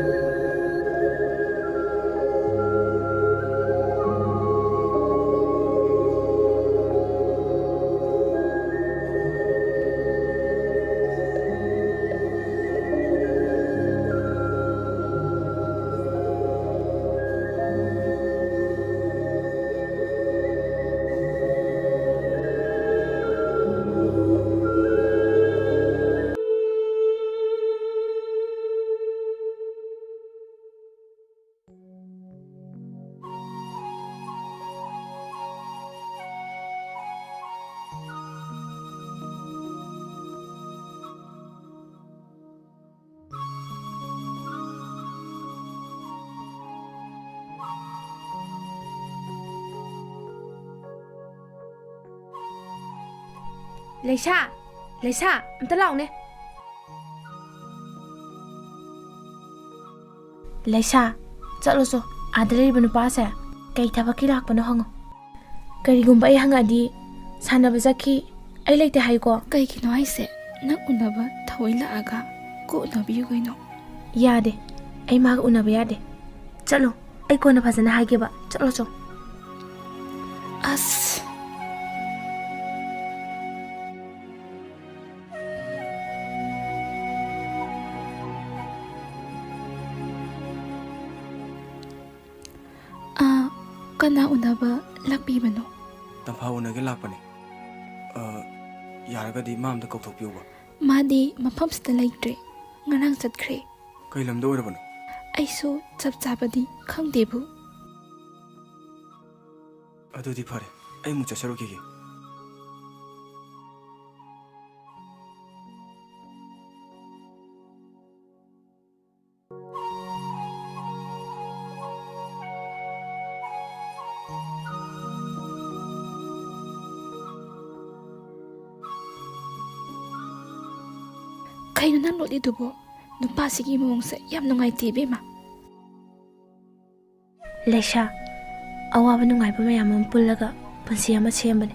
ꯂꯩꯁꯥ, ꯂꯩꯁꯥ, ꯑꯝꯇ ꯂꯥꯛꯎꯅꯦ꯫ ꯂꯩꯁꯥ, ꯆꯠꯂꯣ ꯆꯣ꯫ ꯑꯥꯗ ꯂꯩꯔꯤꯕ ꯅꯨꯄꯥꯁꯦ ꯀꯩ ꯊꯕꯛꯀꯤ ꯂꯥꯛꯄꯅꯣ ꯍꯪꯉꯣ꯫ ꯀꯔꯤꯒꯨꯝꯕ ꯑꯩ ꯍꯪꯉꯛꯑꯗꯤ ꯁꯥꯟꯅꯕ ꯆꯠꯈꯤ, ꯑꯩ ꯂꯩꯇꯦ ꯍꯥꯏꯀꯣ꯫ ꯀꯩꯒꯤꯅꯣ ꯍꯥꯏꯁꯦ? ꯅꯪ ꯎꯅꯕ ꯊꯑꯣꯏ ꯂꯥꯛꯑꯒ ꯀꯣꯛ ꯎꯅꯕꯤꯌꯨ ꯀꯩꯅꯣ꯫ ꯌꯥꯗꯦ, ꯑꯩ ꯃꯥꯒ ꯎꯅꯕ ꯌꯥꯗꯦ꯫ ꯆꯠꯂꯣ, ꯑꯩ ꯀꯣꯟꯅ ꯐꯖꯅ ꯍꯥꯏꯒꯦꯕ꯫ ꯆꯠꯂꯣ ꯆꯣ꯫ ꯑꯁ꯫ ꯑꯥ, ꯀꯅꯥ ꯎꯅꯕ ꯂꯥꯛꯄꯤꯕꯅꯣ? ꯇꯝꯐꯥ ꯎꯅꯒꯦ ꯂꯥꯛꯄꯅꯦ꯫ ꯑꯥ, ꯌꯥꯔꯒꯗꯤ ꯃꯥ ꯑꯝꯇ ꯀꯧꯊꯣꯛꯄꯤꯌꯨꯕ꯫ ꯃꯥꯗꯤ ꯃꯐꯝꯁꯤꯗ ꯂꯩꯇ꯭ꯔꯦ, ꯉꯔꯥꯡ ꯆꯠꯈ꯭ꯔꯦ꯫ ꯀꯩ ꯂꯝꯗ ꯑꯣꯏꯔꯕꯅꯣ? ꯑꯩꯁꯨ ꯆꯞ ꯆꯥꯕꯗꯤ ꯈꯪꯗꯦꯕꯨ꯫ ꯑꯗꯨꯗꯤ ꯐꯔꯦ, ꯑꯩ ꯑꯃꯨꯛ ꯆꯠꯆꯔꯨꯈꯤꯒꯦ꯫ ꯀꯩꯅꯣ ꯅꯪ ꯂꯣꯠꯂꯤꯗꯨꯕꯣ? ꯅꯨꯄꯥꯁꯤꯒꯤ ꯃꯑꯣꯡꯁꯦ ꯌꯥꯝ ꯅꯨꯡꯉꯥꯏꯇꯦ ꯏꯕꯦꯝꯃ꯫ ꯂꯩꯁꯥ, ꯑꯋꯥꯕ ꯅꯨꯡꯉꯥꯏꯕ ꯃꯌꯥꯝ ꯑꯃ ꯄꯨꯜꯂꯒ ꯄꯨꯟꯁꯤ ꯑꯃ ꯁꯦꯝꯕꯅꯤ꯫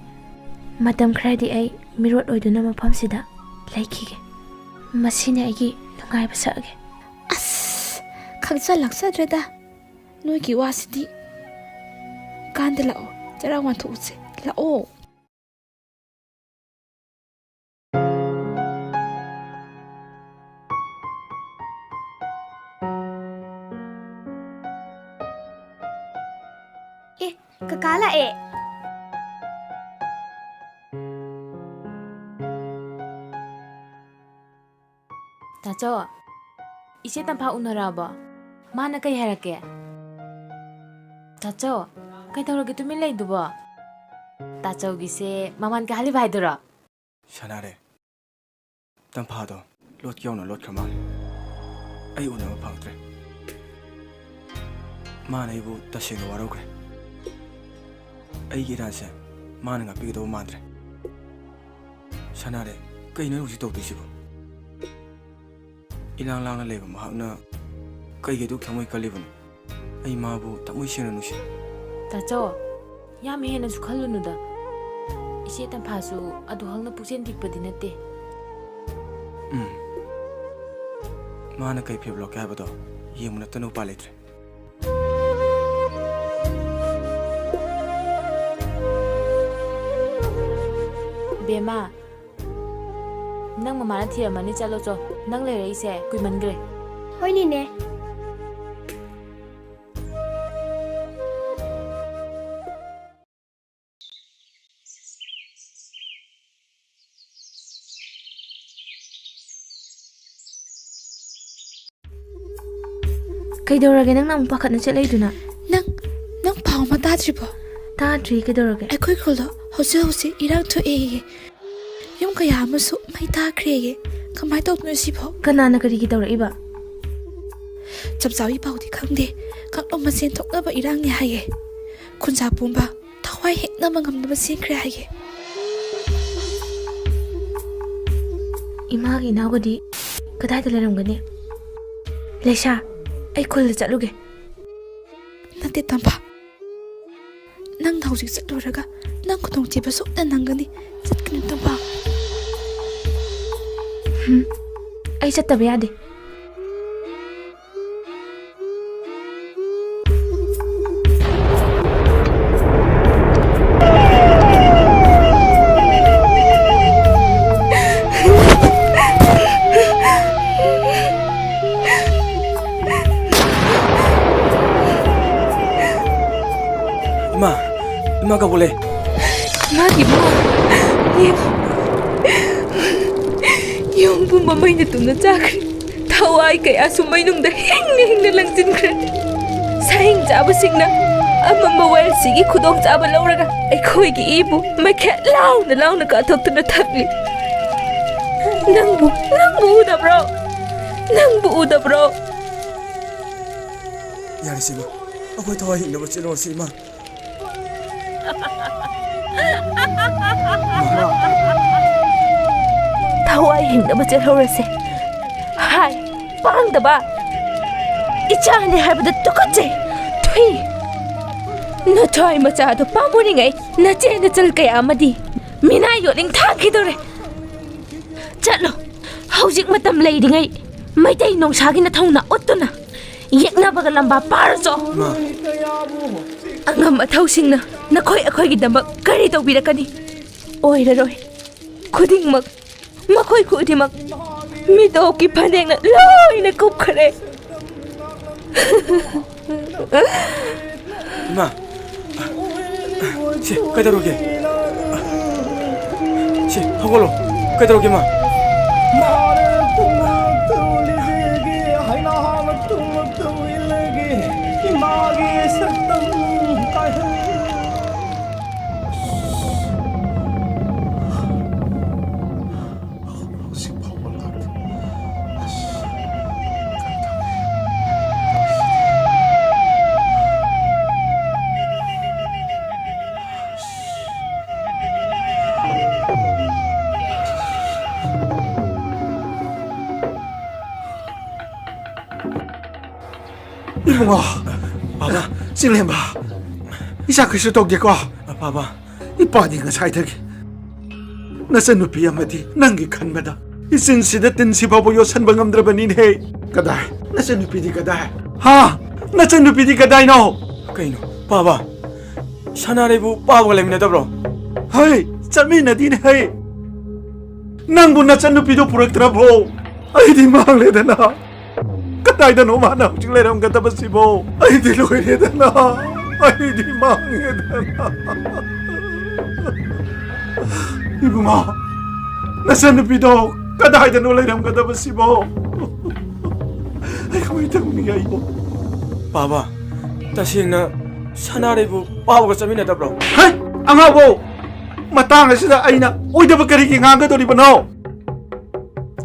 ꯃꯇꯝ ꯈꯔꯗꯤ ꯑꯩ ꯃꯤꯔꯣꯠ ꯑꯣꯏꯗꯨꯅ ꯃꯐꯝꯁꯤꯗ ꯂꯩꯈꯤꯒꯦ꯫ ꯃꯁꯤꯅ ꯑꯩꯒꯤ ꯅꯨꯡꯉꯥꯏꯕ ꯁꯛꯑꯒꯦ꯫ ꯑꯁ, ꯈꯪꯖ ꯂꯥꯛꯆꯗ꯭ꯔꯦꯗ꯫ ꯅꯣꯏꯒꯤ ꯋꯥꯁꯤꯗꯤ꯫ ꯀꯥꯟꯗ ꯂꯥꯛꯑꯣ, ꯆꯔꯥ ꯋꯥꯟꯊꯣꯛꯎꯁꯦ꯫ ꯂꯥꯛꯑꯣ꯫ ꯑꯦ, ꯀꯀꯥ ꯂꯥꯛꯑꯦ꯫ ꯇꯥꯆꯧ, ꯏꯆꯦ ꯇꯝꯐꯥ ꯎꯅꯔꯛꯑꯕꯣ? ꯃꯥꯅ ꯀꯩ ꯍꯥꯏꯔꯛꯀꯦ? ꯇꯥꯆꯧ, ꯀꯩꯗꯧꯔꯒꯦ ꯇꯨꯃꯤꯟ ꯂꯩꯗꯨꯕꯣ? ꯇꯥꯆꯧꯒꯤꯁꯦ ꯃꯃꯥꯟ ꯀꯥꯍꯜꯂꯤꯕ ꯍꯥꯏꯗꯨꯔꯣ? ꯁꯅꯥꯔꯦ, ꯇꯝꯐꯥꯗꯣ ꯂꯣꯠꯀꯦ ꯌꯥꯎꯅ ꯂꯣꯠꯈ꯭ꯔ ꯃꯥꯜꯂꯦ꯫ ꯑꯩ ꯎꯅꯕ ꯐꯪꯗ꯭ꯔꯦ꯫ ꯃꯥꯅ ꯑꯩꯕꯨ ꯇꯁꯦꯡꯅ ꯋꯥꯔꯧꯈ꯭ꯔꯦ꯫ ꯑꯩꯒꯤ ꯏꯔꯥꯟꯁꯦ ꯃꯥꯅ ꯉꯥꯛꯄꯤꯒꯗꯧꯕ ꯃꯥꯟꯗ꯭ꯔꯦ꯫ ꯁꯅꯥꯔꯦ, ꯀꯩꯅꯣ ꯍꯧꯖꯤꯛ ꯇꯧꯗꯣꯏꯁꯤꯕꯣ? ꯏꯂꯥꯡ ꯂꯥꯡꯅ ꯂꯩꯕ ꯃꯍꯥꯛꯅ ꯀꯩꯒꯤ ꯑꯗꯨꯛ ꯊꯃꯣꯏ ꯀꯜꯂꯤꯕꯅꯣ? ꯑꯩ ꯃꯥꯕꯨ ꯊꯃꯣꯏ ꯁꯦꯡꯅ ꯅꯨꯡꯁꯤ꯫ ꯇꯥꯆꯧ, ꯌꯥꯝ ꯍꯦꯟꯅꯁꯨ ꯈꯜꯂꯨꯅꯨꯗ꯫ ꯏꯆꯦ ꯇꯝꯐꯥꯁꯨ ꯑꯗꯨ ꯍꯧꯅ ꯄꯨꯛꯆꯦꯜ ꯄꯤꯛꯄꯗꯤ ꯅꯠꯇꯦ꯫ ꯎꯝ꯫ ꯃꯥꯅ ꯀꯩ ꯐꯤꯔꯦꯞ ꯂꯧꯒꯦ ꯍꯥꯏꯕꯗꯣ ꯌꯦꯡꯕ ꯅꯠꯇꯅ ꯎꯄꯥꯏ ꯂꯩꯇ꯭ꯔꯦ꯫ ꯕꯦꯝꯃ, ꯅꯪ ꯃꯃꯥꯅ ꯊꯤꯔꯝꯃꯅꯤ, ꯆꯠꯂꯣ ꯆꯣ꯫ ꯅꯪ ꯂꯩꯔꯛꯏꯁꯦ ꯀꯨꯏꯃꯟꯈ꯭ꯔꯦ꯫ ꯍꯣꯏ, ꯅꯦꯅꯦ꯫ ꯀꯩꯗꯧꯔꯒꯦ ꯅꯪꯅ ꯑꯃꯨꯛ ꯄꯥꯈꯠꯅ ꯆꯠꯂꯛꯏꯗꯨꯅ? ꯅꯪ, ꯅꯪ ꯄꯥꯎ ꯑꯃ ꯇꯥꯗ꯭ꯔꯤꯕꯣ? ꯇꯥꯗ꯭ꯔꯤ, ꯀꯩꯗꯧꯔꯒꯦ? ꯑꯩꯈꯣꯏ ꯈꯨꯜꯗꯣ ꯍꯧꯖꯤꯛ ꯍꯧꯖꯤꯛ ꯏꯔꯥꯡ ꯊꯣꯛꯑꯦꯌꯦ꯫ ꯌꯨꯝ ꯀꯌꯥ ꯑꯃꯁꯨ ꯃꯩ ꯊꯥꯈ꯭ꯔꯦꯌꯦ꯫ ꯀꯃꯥꯏ ꯇꯧꯗꯣꯏꯅꯣ ꯁꯤꯕꯣ? ꯀꯅꯥꯅ ꯀꯔꯤꯒꯤ ꯇꯧꯔꯛꯏꯕ? ꯆꯞ ꯆꯥꯕꯤ ꯄꯥꯎꯗꯤ ꯈꯪꯗꯦ꯫ ꯀꯥꯡꯂꯨꯞ ꯃꯁꯦꯟ ꯊꯣꯛꯅꯕ ꯏꯔꯥꯡꯅꯤ ꯍꯥꯏꯌꯦ꯫ ꯈꯨꯟꯖꯥ ꯄꯨꯝꯕ ꯊꯋꯥꯏ ꯍꯦꯛꯅꯕ ꯉꯝꯅꯕ ꯆꯦꯟꯈ꯭ꯔꯦ ꯍꯥꯏꯌꯦ꯫ ꯏꯃꯥꯒꯤ ꯏꯅꯥꯎꯒꯗꯤ ꯀꯗꯥꯏꯗ ꯂꯩꯔꯝꯒꯅꯤ? ꯂꯩꯁꯥ, ꯑꯩ ꯈꯨꯜꯗ ꯆꯠꯂꯨꯒꯦ꯫ ꯅꯠꯇꯦ, ꯇꯝꯐꯥ꯫ ꯅꯪꯅ ꯍꯧꯖꯤꯛ ꯆꯠꯂꯨꯔꯒ ꯅꯪ ꯈꯨꯗꯣꯡꯊꯤꯕ ꯁꯣꯛꯅ ꯅꯪꯒꯅꯤ꯫ ꯆꯠꯀꯅꯨ, ꯇꯝꯐꯥ꯫ ꯍꯨꯝ, ꯑꯩ ꯆꯠꯇꯕ ꯌꯥꯗꯦ꯫ ꯏꯃꯥ, ꯏꯃꯥ ꯀꯧꯕ ꯂꯩ꯫ ꯃꯥꯒꯤ ꯃꯥ ꯌꯨꯝ ꯄꯨꯝꯕ ꯃꯩꯅ ꯇꯨꯝꯅ ꯆꯥꯈ꯭ꯔꯦ꯫ ꯊꯋꯥꯏ ꯀꯌꯥꯁꯨ ꯃꯩꯅꯨꯡꯗ ꯍꯤꯡꯅ ꯍꯤꯡꯅ ꯂꯪꯁꯤꯟꯈ꯭ꯔꯦ꯫ ꯁꯥꯍꯤꯡ ꯆꯥꯕꯁꯤꯡꯅ ꯑꯃꯝꯕ ꯋꯥꯌꯦꯜꯁꯤꯒꯤ ꯈꯨꯗꯣꯡꯆꯥꯕ ꯂꯧꯔꯒ ꯑꯩꯈꯣꯏꯒꯤ ꯏꯕꯨ ꯃꯩꯈꯦꯠ ꯂꯥꯎꯅ ꯂꯥꯎꯅ ꯀꯥꯊꯣꯛꯇꯨꯅ ꯊꯝꯂꯤ꯫ ꯅꯪꯕꯨ, ꯅꯪꯕꯨ ꯎꯗꯕ꯭ꯔꯣ? ꯅꯪꯕꯨ ꯎꯗꯕ꯭ꯔꯣ? ꯌꯥꯔꯦꯁꯦ, ꯏꯃꯥ꯫ ꯑꯩꯈꯣꯏ ꯊꯋꯥꯏ ꯍꯤꯡꯅꯕ ꯆꯦꯜꯂꯨꯔꯁꯤ, ꯏꯃꯥ꯫ ꯊꯋꯥꯏ ꯍꯤꯡꯅꯕ ꯆꯦꯜꯍꯧꯔꯁꯦ꯫ ꯍꯥꯏ, ꯄꯥꯡꯗꯕ! ꯏꯆꯥꯅꯤ ꯍꯥꯏꯕꯗ ꯇꯨꯀꯠꯆꯩ! ꯊꯨꯏ! ꯅꯊ꯭ꯋꯥꯏ ꯃꯆꯥꯗꯣ ꯄꯥꯝꯃꯨꯔꯤꯉꯩ ꯅꯆꯦ ꯅꯆꯜ ꯀꯌꯥ ꯑꯃꯗꯤ ꯃꯤꯅꯥꯏ ꯌꯣꯠꯂꯤꯡ ꯊꯥꯈꯤꯗꯧꯔꯦ꯫ ꯆꯠꯂꯣ, ꯍꯧꯖꯤꯛ ꯃꯇꯝ ꯂꯩꯔꯤꯉꯩ ꯃꯩꯇꯩ ꯅꯣꯡꯁꯥꯒꯤ ꯅꯊꯧꯅ ꯎꯠꯇꯨꯅ ꯌꯦꯛꯅꯕꯒ ꯂꯝꯕꯥ ꯄꯥꯔꯨꯆꯣ꯫ ꯃꯥ꯫ ꯑꯉꯝ ꯑꯊꯧꯁꯤꯡꯅ ꯅꯈꯣꯏ ꯑꯩꯈꯣꯏꯒꯤꯗꯃꯛ ꯀꯔꯤ ꯇꯧꯕꯤꯔꯛꯀꯅꯤ? ꯑꯣꯏꯔꯔꯣꯏ꯫ ꯈꯨꯗꯤꯡꯃꯛ, ꯃꯈꯣꯏ ꯈꯨꯗꯤꯡꯃꯛ ꯃꯤꯇꯣꯞꯀꯤ ꯐꯅꯦꯛꯅ ꯂꯣꯏꯅ ꯀꯨꯞꯈ꯭ꯔꯦ꯫ ꯏꯃꯥ, ꯁꯤ ꯀꯩꯗꯧꯔꯒꯦ? ꯁꯤ ꯍꯧꯒꯠꯂꯣ꯫ ꯀꯩꯗꯧꯔꯒꯦ, ꯏꯃꯥ? ꯏꯃꯥꯒꯤ ꯁꯛꯇꯝ ꯀꯥꯏꯍꯜ ꯍꯧꯖꯤꯛ ꯐꯥꯎꯕ ꯂꯥꯛꯇꯦ꯫ ꯑꯁ, ꯀꯔꯤ ꯇꯧꯅꯤ? ꯏꯕꯨꯡꯉꯣ, ꯕꯥꯕꯥ꯫ ꯆꯤꯡꯂꯦꯝꯕ, ꯏꯆꯥ ꯀꯩꯁꯨ ꯇꯧꯗꯦꯀꯣ? ꯕꯥꯕꯥ꯫ ꯏꯄꯥꯗꯤ ꯉꯁꯥꯏꯗꯒꯤ ꯅꯆꯟꯅꯨꯄꯤ ꯑꯃꯗꯤ ꯅꯪꯒꯤ ꯈꯟꯕꯗ ꯏꯆꯤꯟꯁꯤꯗ ꯇꯤꯟꯁꯤ ꯐꯥꯎꯕ ꯌꯣꯠꯁꯟꯕ ꯉꯝꯗ꯭ꯔꯕꯅꯤꯅꯦꯍꯦ꯫ ꯀꯗꯥꯏ? ꯅꯆꯟꯅꯨꯄꯤꯗꯤ ꯀꯗꯥꯏ? ꯍꯥ? ꯅꯆꯟꯅꯨꯄꯤꯗꯤ ꯀꯗꯥꯏꯅꯣ? ꯀꯩꯅꯣ, ꯕꯥꯕꯥ? ꯁꯅꯥꯔꯩꯕꯨ ꯄꯥꯕꯒ ꯂꯩꯃꯤꯟꯅꯗꯕ꯭ꯔꯣ? ꯍꯩ, ꯆꯠꯃꯤꯟꯅꯗꯤꯅꯦ ꯍꯩ꯫ ꯅꯪꯕꯨ ꯅꯆꯟꯅꯨꯄꯤꯗꯣ ꯄꯨꯔꯛꯇ꯭ꯔꯕꯣ? ꯑꯩꯗꯤ ꯃꯥꯡꯂꯦꯗꯅ꯫ ꯀꯗꯥꯏꯗꯅꯣ ꯃꯥꯅ ꯍꯧꯖꯤꯛ ꯂꯩꯔꯝꯒꯗꯕꯁꯤꯕꯣ? ꯑꯩꯗꯤ ꯂꯣꯏꯔꯦꯗꯅ꯫ ꯑꯩꯗꯤ ꯃꯥꯡꯉꯦꯗꯅ꯫ ꯏꯕꯨꯡꯉꯣ, ꯅꯆꯟꯅꯨꯄꯤꯗꯣ ꯀꯗꯥꯏꯗꯅꯣ ꯂꯩꯔꯝꯒꯗꯕꯁꯤꯕꯣ? ꯑꯩ ꯀꯃꯥꯏ ꯇꯧꯅꯤ ꯑꯩꯕꯣ? ꯕꯥꯕꯥ, ꯇꯁꯦꯡꯅ ꯁꯅꯥꯔꯩꯕꯨ ꯄꯥꯕꯒ ꯆꯠꯃꯤꯟꯅꯗꯕ꯭ꯔꯣ? ꯍꯩ! ꯑꯉꯥꯎꯕꯧ! ꯃꯇꯥꯡ ꯑꯁꯤꯗ ꯑꯩꯅ ꯑꯣꯏꯗꯕ ꯀꯔꯤꯒꯤ ꯉꯥꯡꯒꯗꯧꯔꯤꯕꯅꯣ?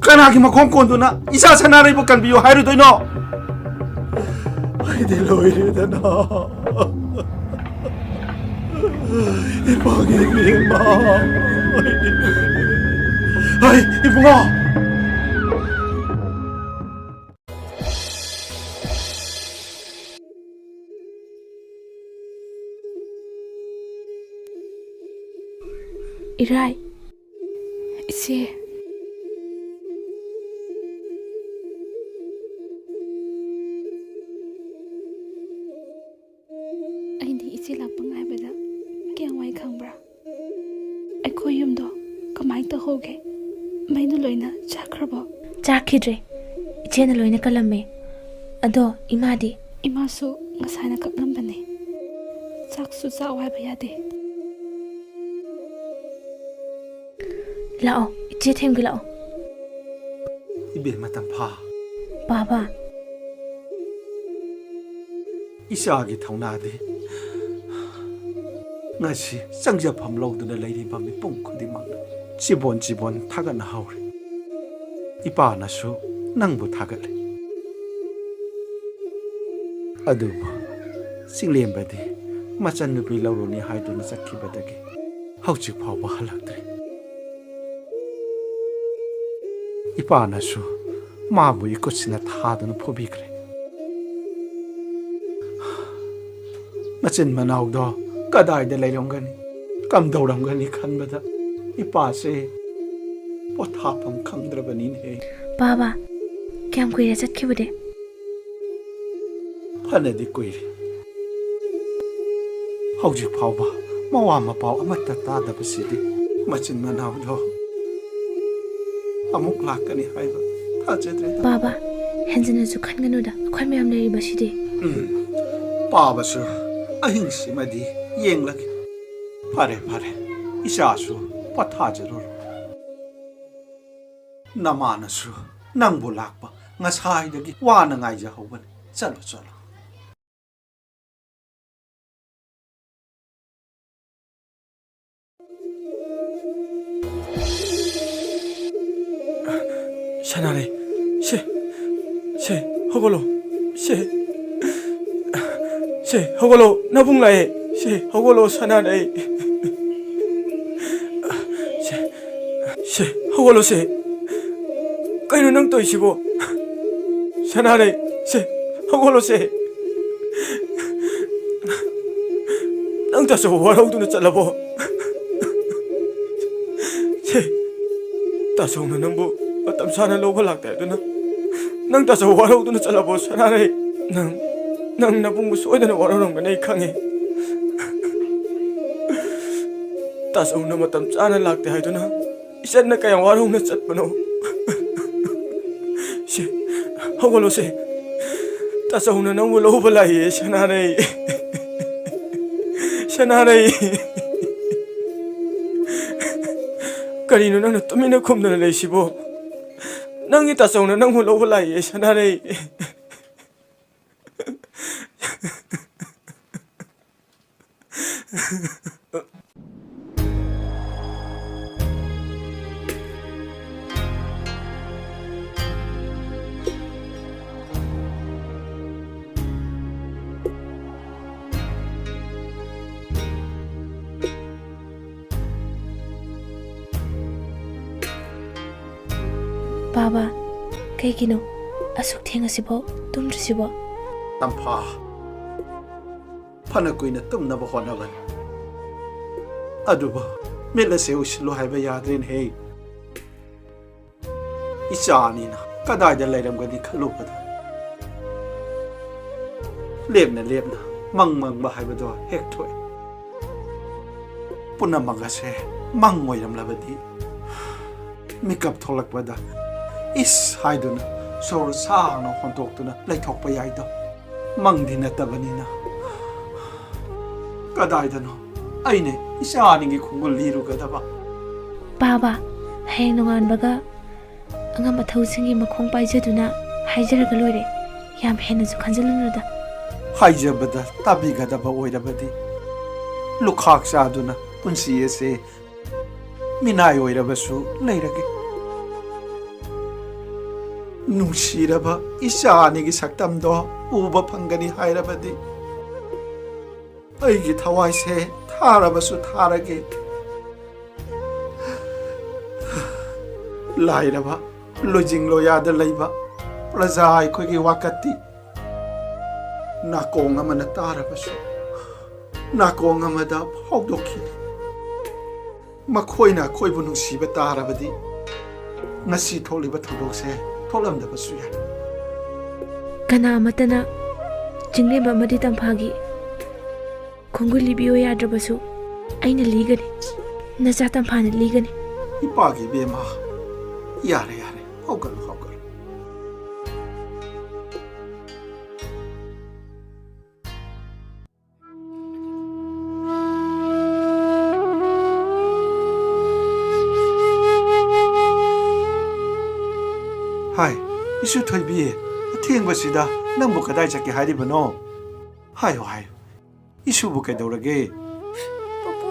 ꯀꯅꯥꯒꯤ ꯃꯈꯣꯡ ꯀꯣꯟꯗꯨꯅ ꯏꯆꯥ ꯁꯅꯥꯔꯩꯕꯨ ꯀꯟꯕꯤꯌꯨ ꯍꯥꯏꯔꯨꯗꯣꯏꯅꯣ? ꯑꯩꯗꯤ ꯂꯣꯏꯔꯦꯗꯅ꯫ ꯏꯄꯥꯒꯤ ꯏꯕꯦꯝꯃ꯫ ꯍꯩ, ꯏꯕꯨꯡꯉꯣ! ꯏꯔꯥꯏ, ꯏꯆꯦ꯫ ꯑꯩꯗꯤ ꯏꯆꯦ ꯂꯥꯛꯄ ꯉꯥꯏꯕꯗ ꯀꯌꯥꯝ ꯋꯥꯏ ꯈꯪꯕ꯭ꯔꯥ? ꯑꯩꯈꯣꯏ ꯌꯨꯝꯗꯣ ꯀꯃꯥꯏꯅ ꯇꯧꯍꯧꯒꯦ? ꯃꯩꯗꯣ ꯂꯣꯏꯅ ꯆꯥꯛꯈ꯭ꯔꯕꯣ? ꯆꯥꯛꯈꯤꯗ꯭ꯔꯦ꯫ ꯏꯆꯦꯅ ꯂꯣꯏꯅ ꯀꯜꯂꯝꯃꯦ꯫ ꯑꯗꯣ ꯏꯃꯥꯗꯤ? ꯏꯃꯥꯁꯨ ꯉꯁꯥꯏꯅ ꯀꯞꯂꯝꯕꯅꯦ꯫ ꯆꯥꯛꯁꯨ ꯆꯥꯎ ꯍꯥꯏꯕ ꯌꯥꯗꯦ꯫ ꯂꯥꯛꯑꯣ, ꯏꯆꯦ ꯊꯦꯝꯒꯦ ꯂꯥꯛꯑꯣ꯫ ꯏꯕꯦꯝꯃ ꯇꯝꯐꯥ꯫ ꯕꯥꯕꯥ꯫ ꯏꯆꯥꯒꯤ ꯊꯧꯅꯥꯗꯤ ꯉꯁꯤ ꯆꯪꯖꯐꯝ ꯂꯧꯗꯨꯅ ꯂꯩꯔꯤꯕ ꯃꯤꯄꯨꯝ ꯈꯨꯗꯤꯡꯃꯛꯅ ꯆꯤꯕꯣꯟ ꯆꯤꯕꯣꯟ ꯊꯥꯒꯠꯅꯍꯧꯔꯤ꯫ ꯏꯄꯥꯅꯁꯨ ꯅꯪꯕꯨ ꯊꯥꯒꯠꯂꯤ꯫ ꯑꯗꯨꯕꯨ ꯆꯤꯡꯂꯦꯝꯕꯗꯤ ꯃꯆꯟꯅꯨꯄꯤ ꯂꯧꯔꯨꯅꯤ ꯍꯥꯏꯗꯨꯅ ꯆꯠꯈꯤꯕꯗꯒꯤ ꯍꯧꯖꯤꯛ ꯐꯥꯎꯕ ꯍꯜꯂꯛꯇ꯭ꯔꯤ꯫ ꯏꯄꯥꯅꯁꯨ ꯃꯥꯕꯨ ꯏꯈꯨꯠꯁꯤꯅ ꯊꯥꯗꯨꯅ ꯐꯨꯕꯤꯈ꯭ꯔꯦ꯫ ꯃꯆꯤꯟ ꯃꯅꯥꯎꯗꯣ ꯀꯗꯥꯏꯗ ꯂꯩꯔꯝꯒꯅꯤ, ꯀꯝꯗꯧꯔꯝꯒꯅꯤ ꯈꯟꯕꯗ ꯏꯄꯥꯁꯦ ꯄꯣꯊꯥꯐꯝ ꯈꯪꯗ꯭ꯔꯕꯅꯤꯅꯦꯍꯦ꯫ ꯄꯥꯕ, ꯀꯌꯥꯝ ꯀꯨꯏꯔꯦ ꯆꯠꯈꯤꯕꯗꯤ? ꯐꯅꯗꯤ ꯀꯨꯏꯔꯦ꯫ ꯍꯧꯖꯤꯛ ꯐꯥꯎꯕ ꯃꯋꯥ ꯃꯄꯥꯎ ꯑꯃꯠꯇ ꯇꯥꯗꯕꯁꯤꯗꯤ ꯃꯆꯤꯟ ꯃꯅꯥꯎꯗꯣ ꯑꯃꯨꯛ ꯂꯥꯛꯀꯅꯤ ꯍꯥꯏꯕ ꯊꯥꯖꯗ꯭ꯔꯦꯗ꯫ ꯄꯥꯕ, ꯍꯦꯟꯖꯤꯟꯅꯁꯨ ꯈꯟꯒꯅꯨꯗ, ꯑꯩꯈꯣꯏ ꯃꯌꯥꯝ ꯂꯩꯔꯤꯕꯁꯤꯗꯤ꯫ ꯎꯝ, ꯄꯥꯕꯁꯨ ꯑꯍꯤꯡꯁꯤꯃꯗꯤ ꯌꯦꯡꯂꯒꯦ꯫ ꯐꯔꯦ, ꯐꯔꯦ, ꯏꯆꯥꯁꯨ ꯄꯣꯊꯥꯖꯔꯨꯔꯣ꯫ ꯅꯃꯥꯅꯁꯨ ꯅꯪꯕꯨ ꯂꯥꯛꯄ ꯉꯁꯥꯏꯗꯒꯤ ꯋꯥꯅ ꯉꯥꯏꯖꯍꯧꯕꯅꯤ꯫ ꯆꯠꯂꯣ, ꯆꯠꯂꯣ꯫ ꯁꯅꯥꯔꯩ, ꯁꯦ, ꯁꯦ, ꯍꯧꯒꯠꯂꯣ, ꯁꯦ, ꯁꯦ, ꯍꯧꯒꯠꯂꯣ, ꯅꯕꯨꯡ ꯂꯥꯛꯑꯦ, ꯁꯦ, ꯍꯧꯒꯠꯂꯣ, ꯁꯅꯥꯔꯩ, ꯁꯦ, ꯁꯦ, ꯍꯧꯒꯠꯂꯣ, ꯁꯦ, ꯀꯩꯅꯣ ꯅꯪ ꯇꯧꯔꯤꯁꯤꯕꯣ? ꯁꯅꯥꯔꯩ, ꯁꯦ, ꯍꯧꯒꯠꯂꯣ, ꯁꯦ, ꯅꯪ ꯇꯥꯆꯧ ꯋꯥꯔꯧꯗꯨꯅ ꯆꯠꯂꯕꯣ? ꯁꯦ, ꯇꯥꯆꯧꯅ ꯅꯪꯕꯨ ꯃꯇꯝ ꯆꯥꯅ ꯂꯧꯕ ꯂꯥꯛꯇꯦ ꯍꯥꯏꯗꯨꯅ ꯅꯪ ꯇꯥꯆꯧ ꯋꯥꯔꯧꯗꯨꯅ ꯆꯠꯂꯕꯣ, ꯁꯅꯥꯔꯩ? ꯅꯪ, ꯅꯪ ꯅꯕꯨꯡꯕꯨ ꯁꯣꯏꯗꯅ ꯋꯥꯔꯧꯔꯝꯒꯅꯤ ꯑꯩ ꯈꯪꯉꯤ꯫ ꯇꯥꯆꯧꯅ ꯃꯇꯝ ꯆꯥꯅ ꯂꯥꯛꯇꯦ ꯍꯥꯏꯗꯨꯅ ꯏꯆꯟꯅ ꯀꯌꯥꯝ ꯋꯥꯔꯧꯅ ꯆꯠꯄꯅꯣ? ꯁꯦ, ꯍꯧꯒꯠꯂꯣ ꯁꯦ꯫ ꯇꯥꯆꯧꯅ ꯅꯪꯕꯨ ꯂꯧꯕ ꯂꯥꯛꯏꯌꯦ, ꯁꯅꯥꯔꯩ꯫ ꯁꯅꯥꯔꯩ꯫ ꯀꯔꯤꯅꯣ ꯅꯪꯅ ꯇꯨꯃꯤꯟꯅ ꯈꯨꯝꯗꯅ ꯂꯩꯁꯤꯕꯣ? ꯅꯪꯒꯤ ꯇꯥꯆꯧꯅ ꯅꯪꯕꯨ ꯂꯧꯕ ꯂꯥꯛꯏꯌꯦ, ꯁꯅꯥꯔꯩ꯫ ꯕꯥꯕꯥ, ꯀꯩꯒꯤꯅꯣ ꯑꯁꯨꯛ ꯊꯦꯡꯉꯁꯤꯐꯥꯎ ꯇꯨꯝꯗ꯭ꯔꯤꯁꯤꯕꯣ? ꯇꯝꯐꯥ, ꯐꯅ ꯀꯨꯏꯅ ꯇꯨꯝꯅꯕ ꯍꯣꯠꯅꯕꯅꯤ꯫ ꯑꯗꯨꯕꯨ ꯃꯤꯠ ꯑꯁꯦ ꯎꯏꯁꯤꯜꯂꯨ ꯍꯥꯏꯕ ꯌꯥꯗ꯭ꯔꯦꯅꯦꯍꯦ꯫ ꯏꯆꯥ ꯑꯅꯤꯅ ꯀꯗꯥꯏꯗ ꯂꯩꯔꯝꯒꯅꯤ ꯈꯜꯂꯨꯕꯗ, ꯂꯦꯞꯅ ꯂꯦꯞꯅ ꯃꯪ ꯃꯪꯕ ꯍꯥꯏꯕꯗꯣ ꯍꯦꯛ ꯊꯣꯛꯑꯦ꯫ ꯄꯨꯝꯅꯃꯛ ꯑꯁꯦ ꯃꯪ ꯑꯣꯏꯔꯝꯂꯕꯗꯤ, ꯃꯤꯀꯞ ꯊꯣꯛꯂꯛꯄꯗ "ꯏꯁ" ꯍꯥꯏꯗꯨꯅ ꯁꯣꯔ ꯁꯥꯡꯅ ꯍꯣꯟꯗꯣꯛꯇꯨꯅ ꯂꯩꯊꯣꯛꯄ ꯌꯥꯏꯗꯣ꯫ ꯃꯪꯗꯤ ꯅꯠꯇꯕꯅꯤꯅ, ꯀꯗꯥꯏꯗꯅꯣ ꯑꯩꯅ ꯏꯆꯥ ꯑꯅꯤꯒꯤ ꯈꯣꯡꯒꯨꯜ ꯂꯤꯔꯨꯒꯗꯕ? ꯕꯥꯕꯥ, ꯍꯌꯦꯡ ꯅꯣꯡꯉꯥꯟꯕꯒ ꯑꯉꯝ ꯑꯊꯧꯁꯤꯡꯒꯤ ꯃꯈꯣꯡ ꯄꯥꯏꯖꯗꯨꯅ ꯍꯥꯏꯖꯔꯒ ꯂꯣꯏꯔꯦ꯫ ꯌꯥꯝ ꯍꯦꯟꯅꯁꯨ ꯈꯟꯖꯤꯜꯂꯨꯅꯨꯗ꯫ ꯍꯥꯏꯖꯕꯗ ꯇꯥꯕꯤꯒꯗꯕ ꯑꯣꯏꯔꯕꯗꯤ, ꯂꯨꯈꯥꯛ ꯆꯥꯗꯨꯅ ꯄꯨꯟꯁꯤ ꯑꯁꯦ ꯃꯤꯅꯥꯏ ꯑꯣꯏꯔꯕꯁꯨ ꯂꯩꯔꯒꯦ꯫ ꯅꯨꯡꯁꯤꯔꯕ ꯏꯆꯥ ꯑꯅꯤꯒꯤ ꯁꯛꯇꯝꯗꯣ ꯎꯕ ꯐꯪꯒꯅꯤ ꯍꯥꯏꯔꯕꯗꯤ, ꯑꯩꯒꯤ ꯊꯋꯥꯏꯁꯦ ꯊꯥꯔꯕꯁꯨ ꯊꯥꯔꯒꯦ꯫ ꯂꯥꯏꯔꯕ, ꯂꯣꯏꯖꯤꯡ ꯂꯣꯌꯥꯗ ꯂꯩꯕ ꯄ꯭ꯔꯖꯥ ꯑꯩꯈꯣꯏꯒꯤ ꯋꯥꯀꯠꯇꯤ ꯅꯥꯀꯣꯡ ꯑꯃꯅ ꯇꯥꯔꯕꯁꯨ, ꯅꯥꯀꯣꯡ ꯑꯃꯗ ꯐꯥꯎꯗꯣꯛꯈꯤ꯫ ꯃꯈꯣꯏꯅ ꯑꯩꯈꯣꯏꯕꯨ ꯅꯨꯡꯁꯤꯕ ꯇꯥꯔꯕꯗꯤ, ꯉꯁꯤ ꯊꯣꯛꯂꯤꯕ ꯊꯧꯗꯣꯛꯁꯦ ꯊꯣꯛꯂꯝꯗꯕꯁꯨ ꯌꯥꯏ꯫ ꯀꯅꯥ ꯑꯃꯠꯇꯅ ꯆꯤꯡꯂꯦꯝꯕ ꯑꯃꯗꯤ ꯇꯝꯐꯥꯒꯤ ꯈꯣꯡꯒꯨꯜ ꯂꯤꯕꯤꯌꯨ ꯌꯥꯗ꯭ꯔꯕꯁꯨ, ꯑꯩꯅ ꯂꯤꯒꯅꯤ꯫ ꯅꯆꯥ ꯇꯝꯐꯥꯅ ꯂꯤꯒꯅꯤ꯫ ꯏꯄꯥꯒꯤ ꯏꯕꯦꯝꯃ, ꯌꯥꯔꯦ, ꯌꯥꯔꯦ, ꯍꯧꯒꯠꯂꯨ, ꯍꯧꯒꯠꯂꯨ꯫ ꯍꯥꯏ, ꯏꯁꯨ ꯊꯣꯏꯕꯤ, ꯑꯊꯦꯡꯕꯁꯤꯗ ꯅꯪꯕꯨ ꯀꯗꯥꯏ ꯆꯠꯀꯦ ꯍꯥꯏꯔꯤꯕꯅꯣ? ꯍꯥꯏꯌꯨ, ꯍꯥꯏꯌꯨ, ꯏꯁꯨꯕꯨ ꯀꯩꯗꯧꯔꯒꯦ? ꯄꯨꯄꯨ,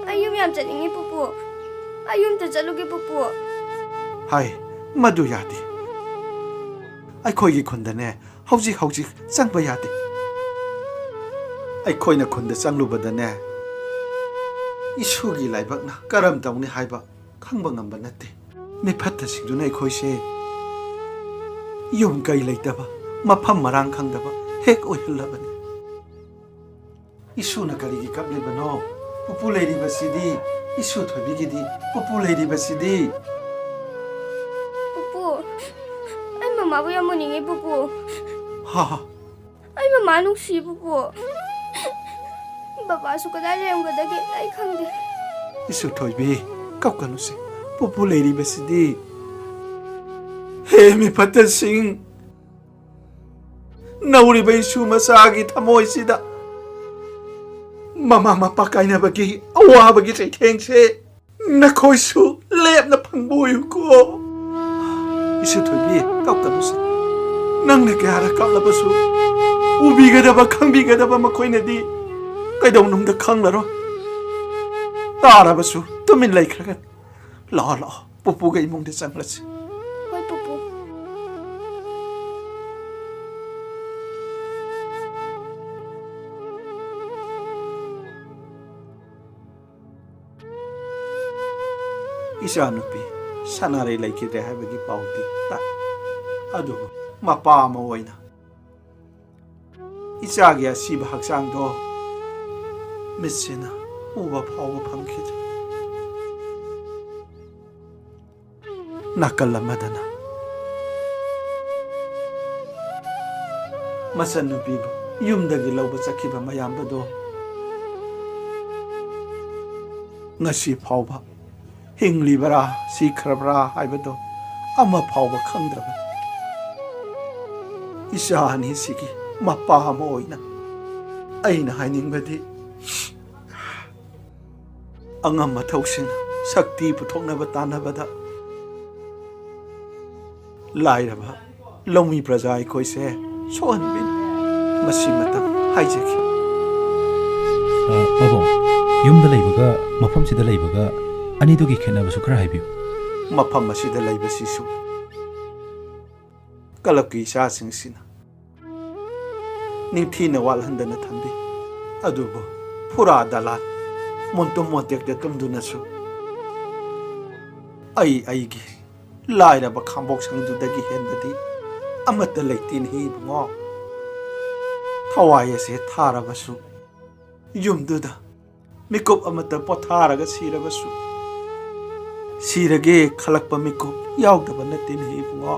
ꯑꯩ ꯌꯨꯝ ꯌꯥꯝ ꯆꯠꯅꯤꯡꯉꯤ, ꯄꯨꯄꯨ꯫ ꯑꯩ ꯌꯨꯝꯗ ꯆꯠꯂꯨꯒꯦ, ꯄꯨꯄꯨ꯫ ꯍꯥꯏ, ꯃꯗꯨ ꯌꯥꯗꯦ꯫ ꯑꯩꯈꯣꯏꯒꯤ ꯈꯨꯟꯗꯅꯦ, ꯍꯧꯖꯤꯛ ꯍꯧꯖꯤꯛ ꯆꯪꯕ ꯌꯥꯗꯦ꯫ ꯑꯩꯈꯣꯏꯅ ꯈꯨꯟꯗ ꯆꯪꯂꯨꯕꯗꯅꯦ, ꯏꯁꯨꯒꯤ ꯂꯥꯏꯕꯛꯅ ꯀꯔꯝ ꯇꯧꯅꯤ ꯍꯥꯏꯕ ꯈꯪꯕ ꯉꯝꯕ ꯅꯠꯇꯦ꯫ ꯃꯤꯐꯠꯇꯁꯤꯡꯗꯨꯅ ꯑꯩꯈꯣꯏꯁꯦ ꯌꯨꯝ ꯀꯩ ꯂꯩꯇꯕ, ꯃꯐꯝ ꯃꯔꯥꯡ ꯈꯪꯗꯕ ꯍꯦꯛ ꯑꯣꯏꯍꯜꯂꯕꯅꯤ꯫ ꯏꯁꯨꯅ ꯀꯔꯤꯒꯤ ꯀꯞꯂꯤꯕꯅꯣ? ꯄꯨꯄꯨ ꯂꯩꯔꯤꯕꯁꯤꯗꯤ, ꯏꯁꯨ ꯊꯣꯏꯕꯤꯒꯤꯗꯤ ꯄꯨꯄꯨ ꯂꯩꯔꯤꯕꯁꯤꯗꯤ꯫ ꯄꯨꯄꯨ, ꯑꯩ ꯃꯃꯥꯕꯨ ꯌꯥꯝ ꯎꯅꯤꯡꯉꯤ ꯄꯨꯄꯨ꯫ ꯍꯥ ꯍꯥ꯫ ꯑꯩ ꯃꯃꯥ ꯅꯨꯡꯁꯤ ꯄꯨꯄꯨ꯫ ꯕꯕꯥꯁꯨ ꯀꯗꯥꯏ ꯂꯩꯔꯝꯒꯗꯒꯦ ꯑꯩ ꯈꯪꯗꯦ꯫ ꯏꯁꯨ ꯊꯣꯏꯕꯤ, ꯀꯞꯀꯅꯨꯁꯦ꯫ ꯄꯨꯄꯨ ꯂꯩꯔꯤꯕꯁꯤꯗꯤ꯫ ꯍꯦ ꯃꯤꯐꯠꯇꯁꯤꯡ, ꯅꯧꯔꯤꯕ ꯏꯁꯨ ꯃꯆꯥꯒꯤ ꯊꯃꯣꯏꯁꯤꯗ ꯃꯃꯥ ꯃꯄꯥ ꯀꯥꯏꯅꯕꯒꯤ ꯑꯋꯥꯕꯒꯤ ꯆꯩꯊꯦꯡꯁꯦ ꯅꯈꯣꯏꯁꯨ ꯂꯦꯞꯅ ꯐꯪꯕ ꯑꯣꯏꯌꯨꯀꯣ꯫ ꯏꯁꯨ ꯊꯣꯏꯕꯤ, ꯀꯞꯀꯅꯨꯁꯦ꯫ ꯅꯪꯅ ꯀꯌꯥꯔꯛ ꯀꯞꯂꯕꯁꯨ ꯎꯕꯤꯒꯗꯕ, ꯈꯪꯕꯤꯒꯗꯕ ꯃꯈꯣꯏꯅꯗꯤ ꯀꯩꯗꯧꯅꯨꯡꯗ ꯈꯪꯂꯔꯣꯏ꯫ ꯇꯥꯔꯕꯁꯨ ꯇꯨꯃꯤꯟ ꯂꯩꯈ꯭ꯔꯒꯅꯤ꯫ ꯂꯥꯛꯑꯣ, ꯂꯥꯛꯑꯣ, ꯄꯨꯄꯨꯒ ꯏꯃꯨꯡꯗ ꯆꯪꯂꯁꯤ꯫ ꯍꯣꯏ ꯄꯨꯄꯨ꯫ ꯏꯆꯥꯅꯨꯄꯤ ꯁꯅꯥꯔꯩ ꯂꯩꯈꯤꯗ꯭ꯔꯦ ꯍꯥꯏꯕꯒꯤ ꯄꯥꯎꯗꯤ ꯇꯥꯏ, ꯑꯗꯨꯕꯨ ꯃꯄꯥ ꯑꯃ ꯑꯣꯏꯅ ꯏꯆꯥꯒꯤ ꯑꯁꯤꯕ ꯍꯛꯆꯥꯡꯗꯣ ꯃꯤꯠꯁꯤꯅ ꯎꯕ ꯐꯥꯎꯕ ꯐꯪꯈꯤꯗ꯭ꯔꯦ꯫ ꯅꯥꯀꯜ ꯑꯃꯗꯅ ꯃꯆꯟꯅꯨꯄꯤꯕꯨ ꯌꯨꯝꯗꯒꯤ ꯂꯧꯕ ꯆꯠꯈꯤꯕ ꯃꯌꯥꯝꯕꯗꯣ ꯉꯁꯤ ꯐꯥꯎꯕ ꯍꯤꯡꯂꯤꯕ꯭ꯔꯥ ꯁꯤꯈ꯭ꯔꯕ꯭ꯔꯥ ꯍꯥꯏꯕꯗꯣ ꯑꯃ ꯐꯥꯎꯕ ꯈꯪꯗ꯭ꯔꯕꯅꯤ꯫ ꯏꯆꯥ ꯑꯅꯤꯁꯤꯒꯤ ꯃꯄꯥ ꯑꯃ ꯑꯣꯏꯅ ꯑꯩꯅ ꯍꯥꯏꯅꯤꯡꯕꯗꯤ, ꯑꯉꯝ ꯑꯊꯧꯁꯤꯡꯅ ꯁꯛꯇꯤ ꯄꯨꯊꯣꯛꯅꯕ ꯇꯥꯟꯅꯕꯗ ꯂꯥꯏꯔꯕ ꯂꯧꯃꯤ ꯄ꯭ꯔꯖꯥ ꯑꯩꯈꯣꯏꯁꯦ ꯁꯣꯛꯍꯟꯕꯤꯅꯨ꯫ ꯃꯁꯤꯃꯇꯪ ꯍꯥꯏꯖꯒꯦ꯫ ꯑ, ꯄꯥꯕꯨꯡ, ꯌꯨꯝꯗ ꯂꯩꯕꯒ ꯃꯐꯝꯁꯤꯗ ꯂꯩꯕꯒ ꯑꯅꯤꯗꯨꯒꯤ ꯈꯦꯠꯅꯕꯁꯨ ꯈꯔ ꯍꯥꯏꯕꯤꯌꯨ꯫ ꯃꯐꯝ ꯑꯁꯤꯗ ꯂꯩꯕꯁꯤꯁꯨ ꯀꯂꯞꯀꯤ ꯏꯆꯥꯁꯤꯡꯁꯤꯅ ꯅꯤꯡꯊꯤꯅ ꯋꯥꯠꯍꯟꯗꯅ ꯊꯝꯕꯤ꯫ ꯑꯗꯨꯕꯨ ꯐꯨꯔꯥ ꯗꯂꯥꯜ ꯃꯣꯟꯇꯨꯝ ꯃꯣꯟꯇꯦꯛꯇ ꯇꯨꯝꯗꯨꯅꯁꯨ ꯑꯩ ꯑꯩꯒꯤ ꯂꯥꯏꯔꯕ ꯈꯥꯡꯕꯣꯛ ꯁꯪꯗꯨꯗꯒꯤ ꯍꯦꯟꯕꯗꯤ ꯑꯃꯠꯇ ꯂꯩꯇꯦꯅꯦ ꯏꯕꯨꯡꯉꯣ꯫ ꯊꯋꯥꯏ ꯑꯁꯦ ꯊꯥꯔꯕꯁꯨ ꯌꯨꯝꯗꯨꯗ ꯃꯤꯀꯨꯞ ꯑꯃꯇ ꯄꯣꯊꯥꯔꯒ ꯁꯤꯔꯕꯁꯨ, ꯁꯤꯔꯒꯦ ꯈꯜꯂꯛꯄ ꯃꯤꯀꯨꯞ ꯌꯥꯎꯗꯕ ꯅꯠꯇꯦꯅꯦ ꯏꯕꯨꯡꯉꯣ꯫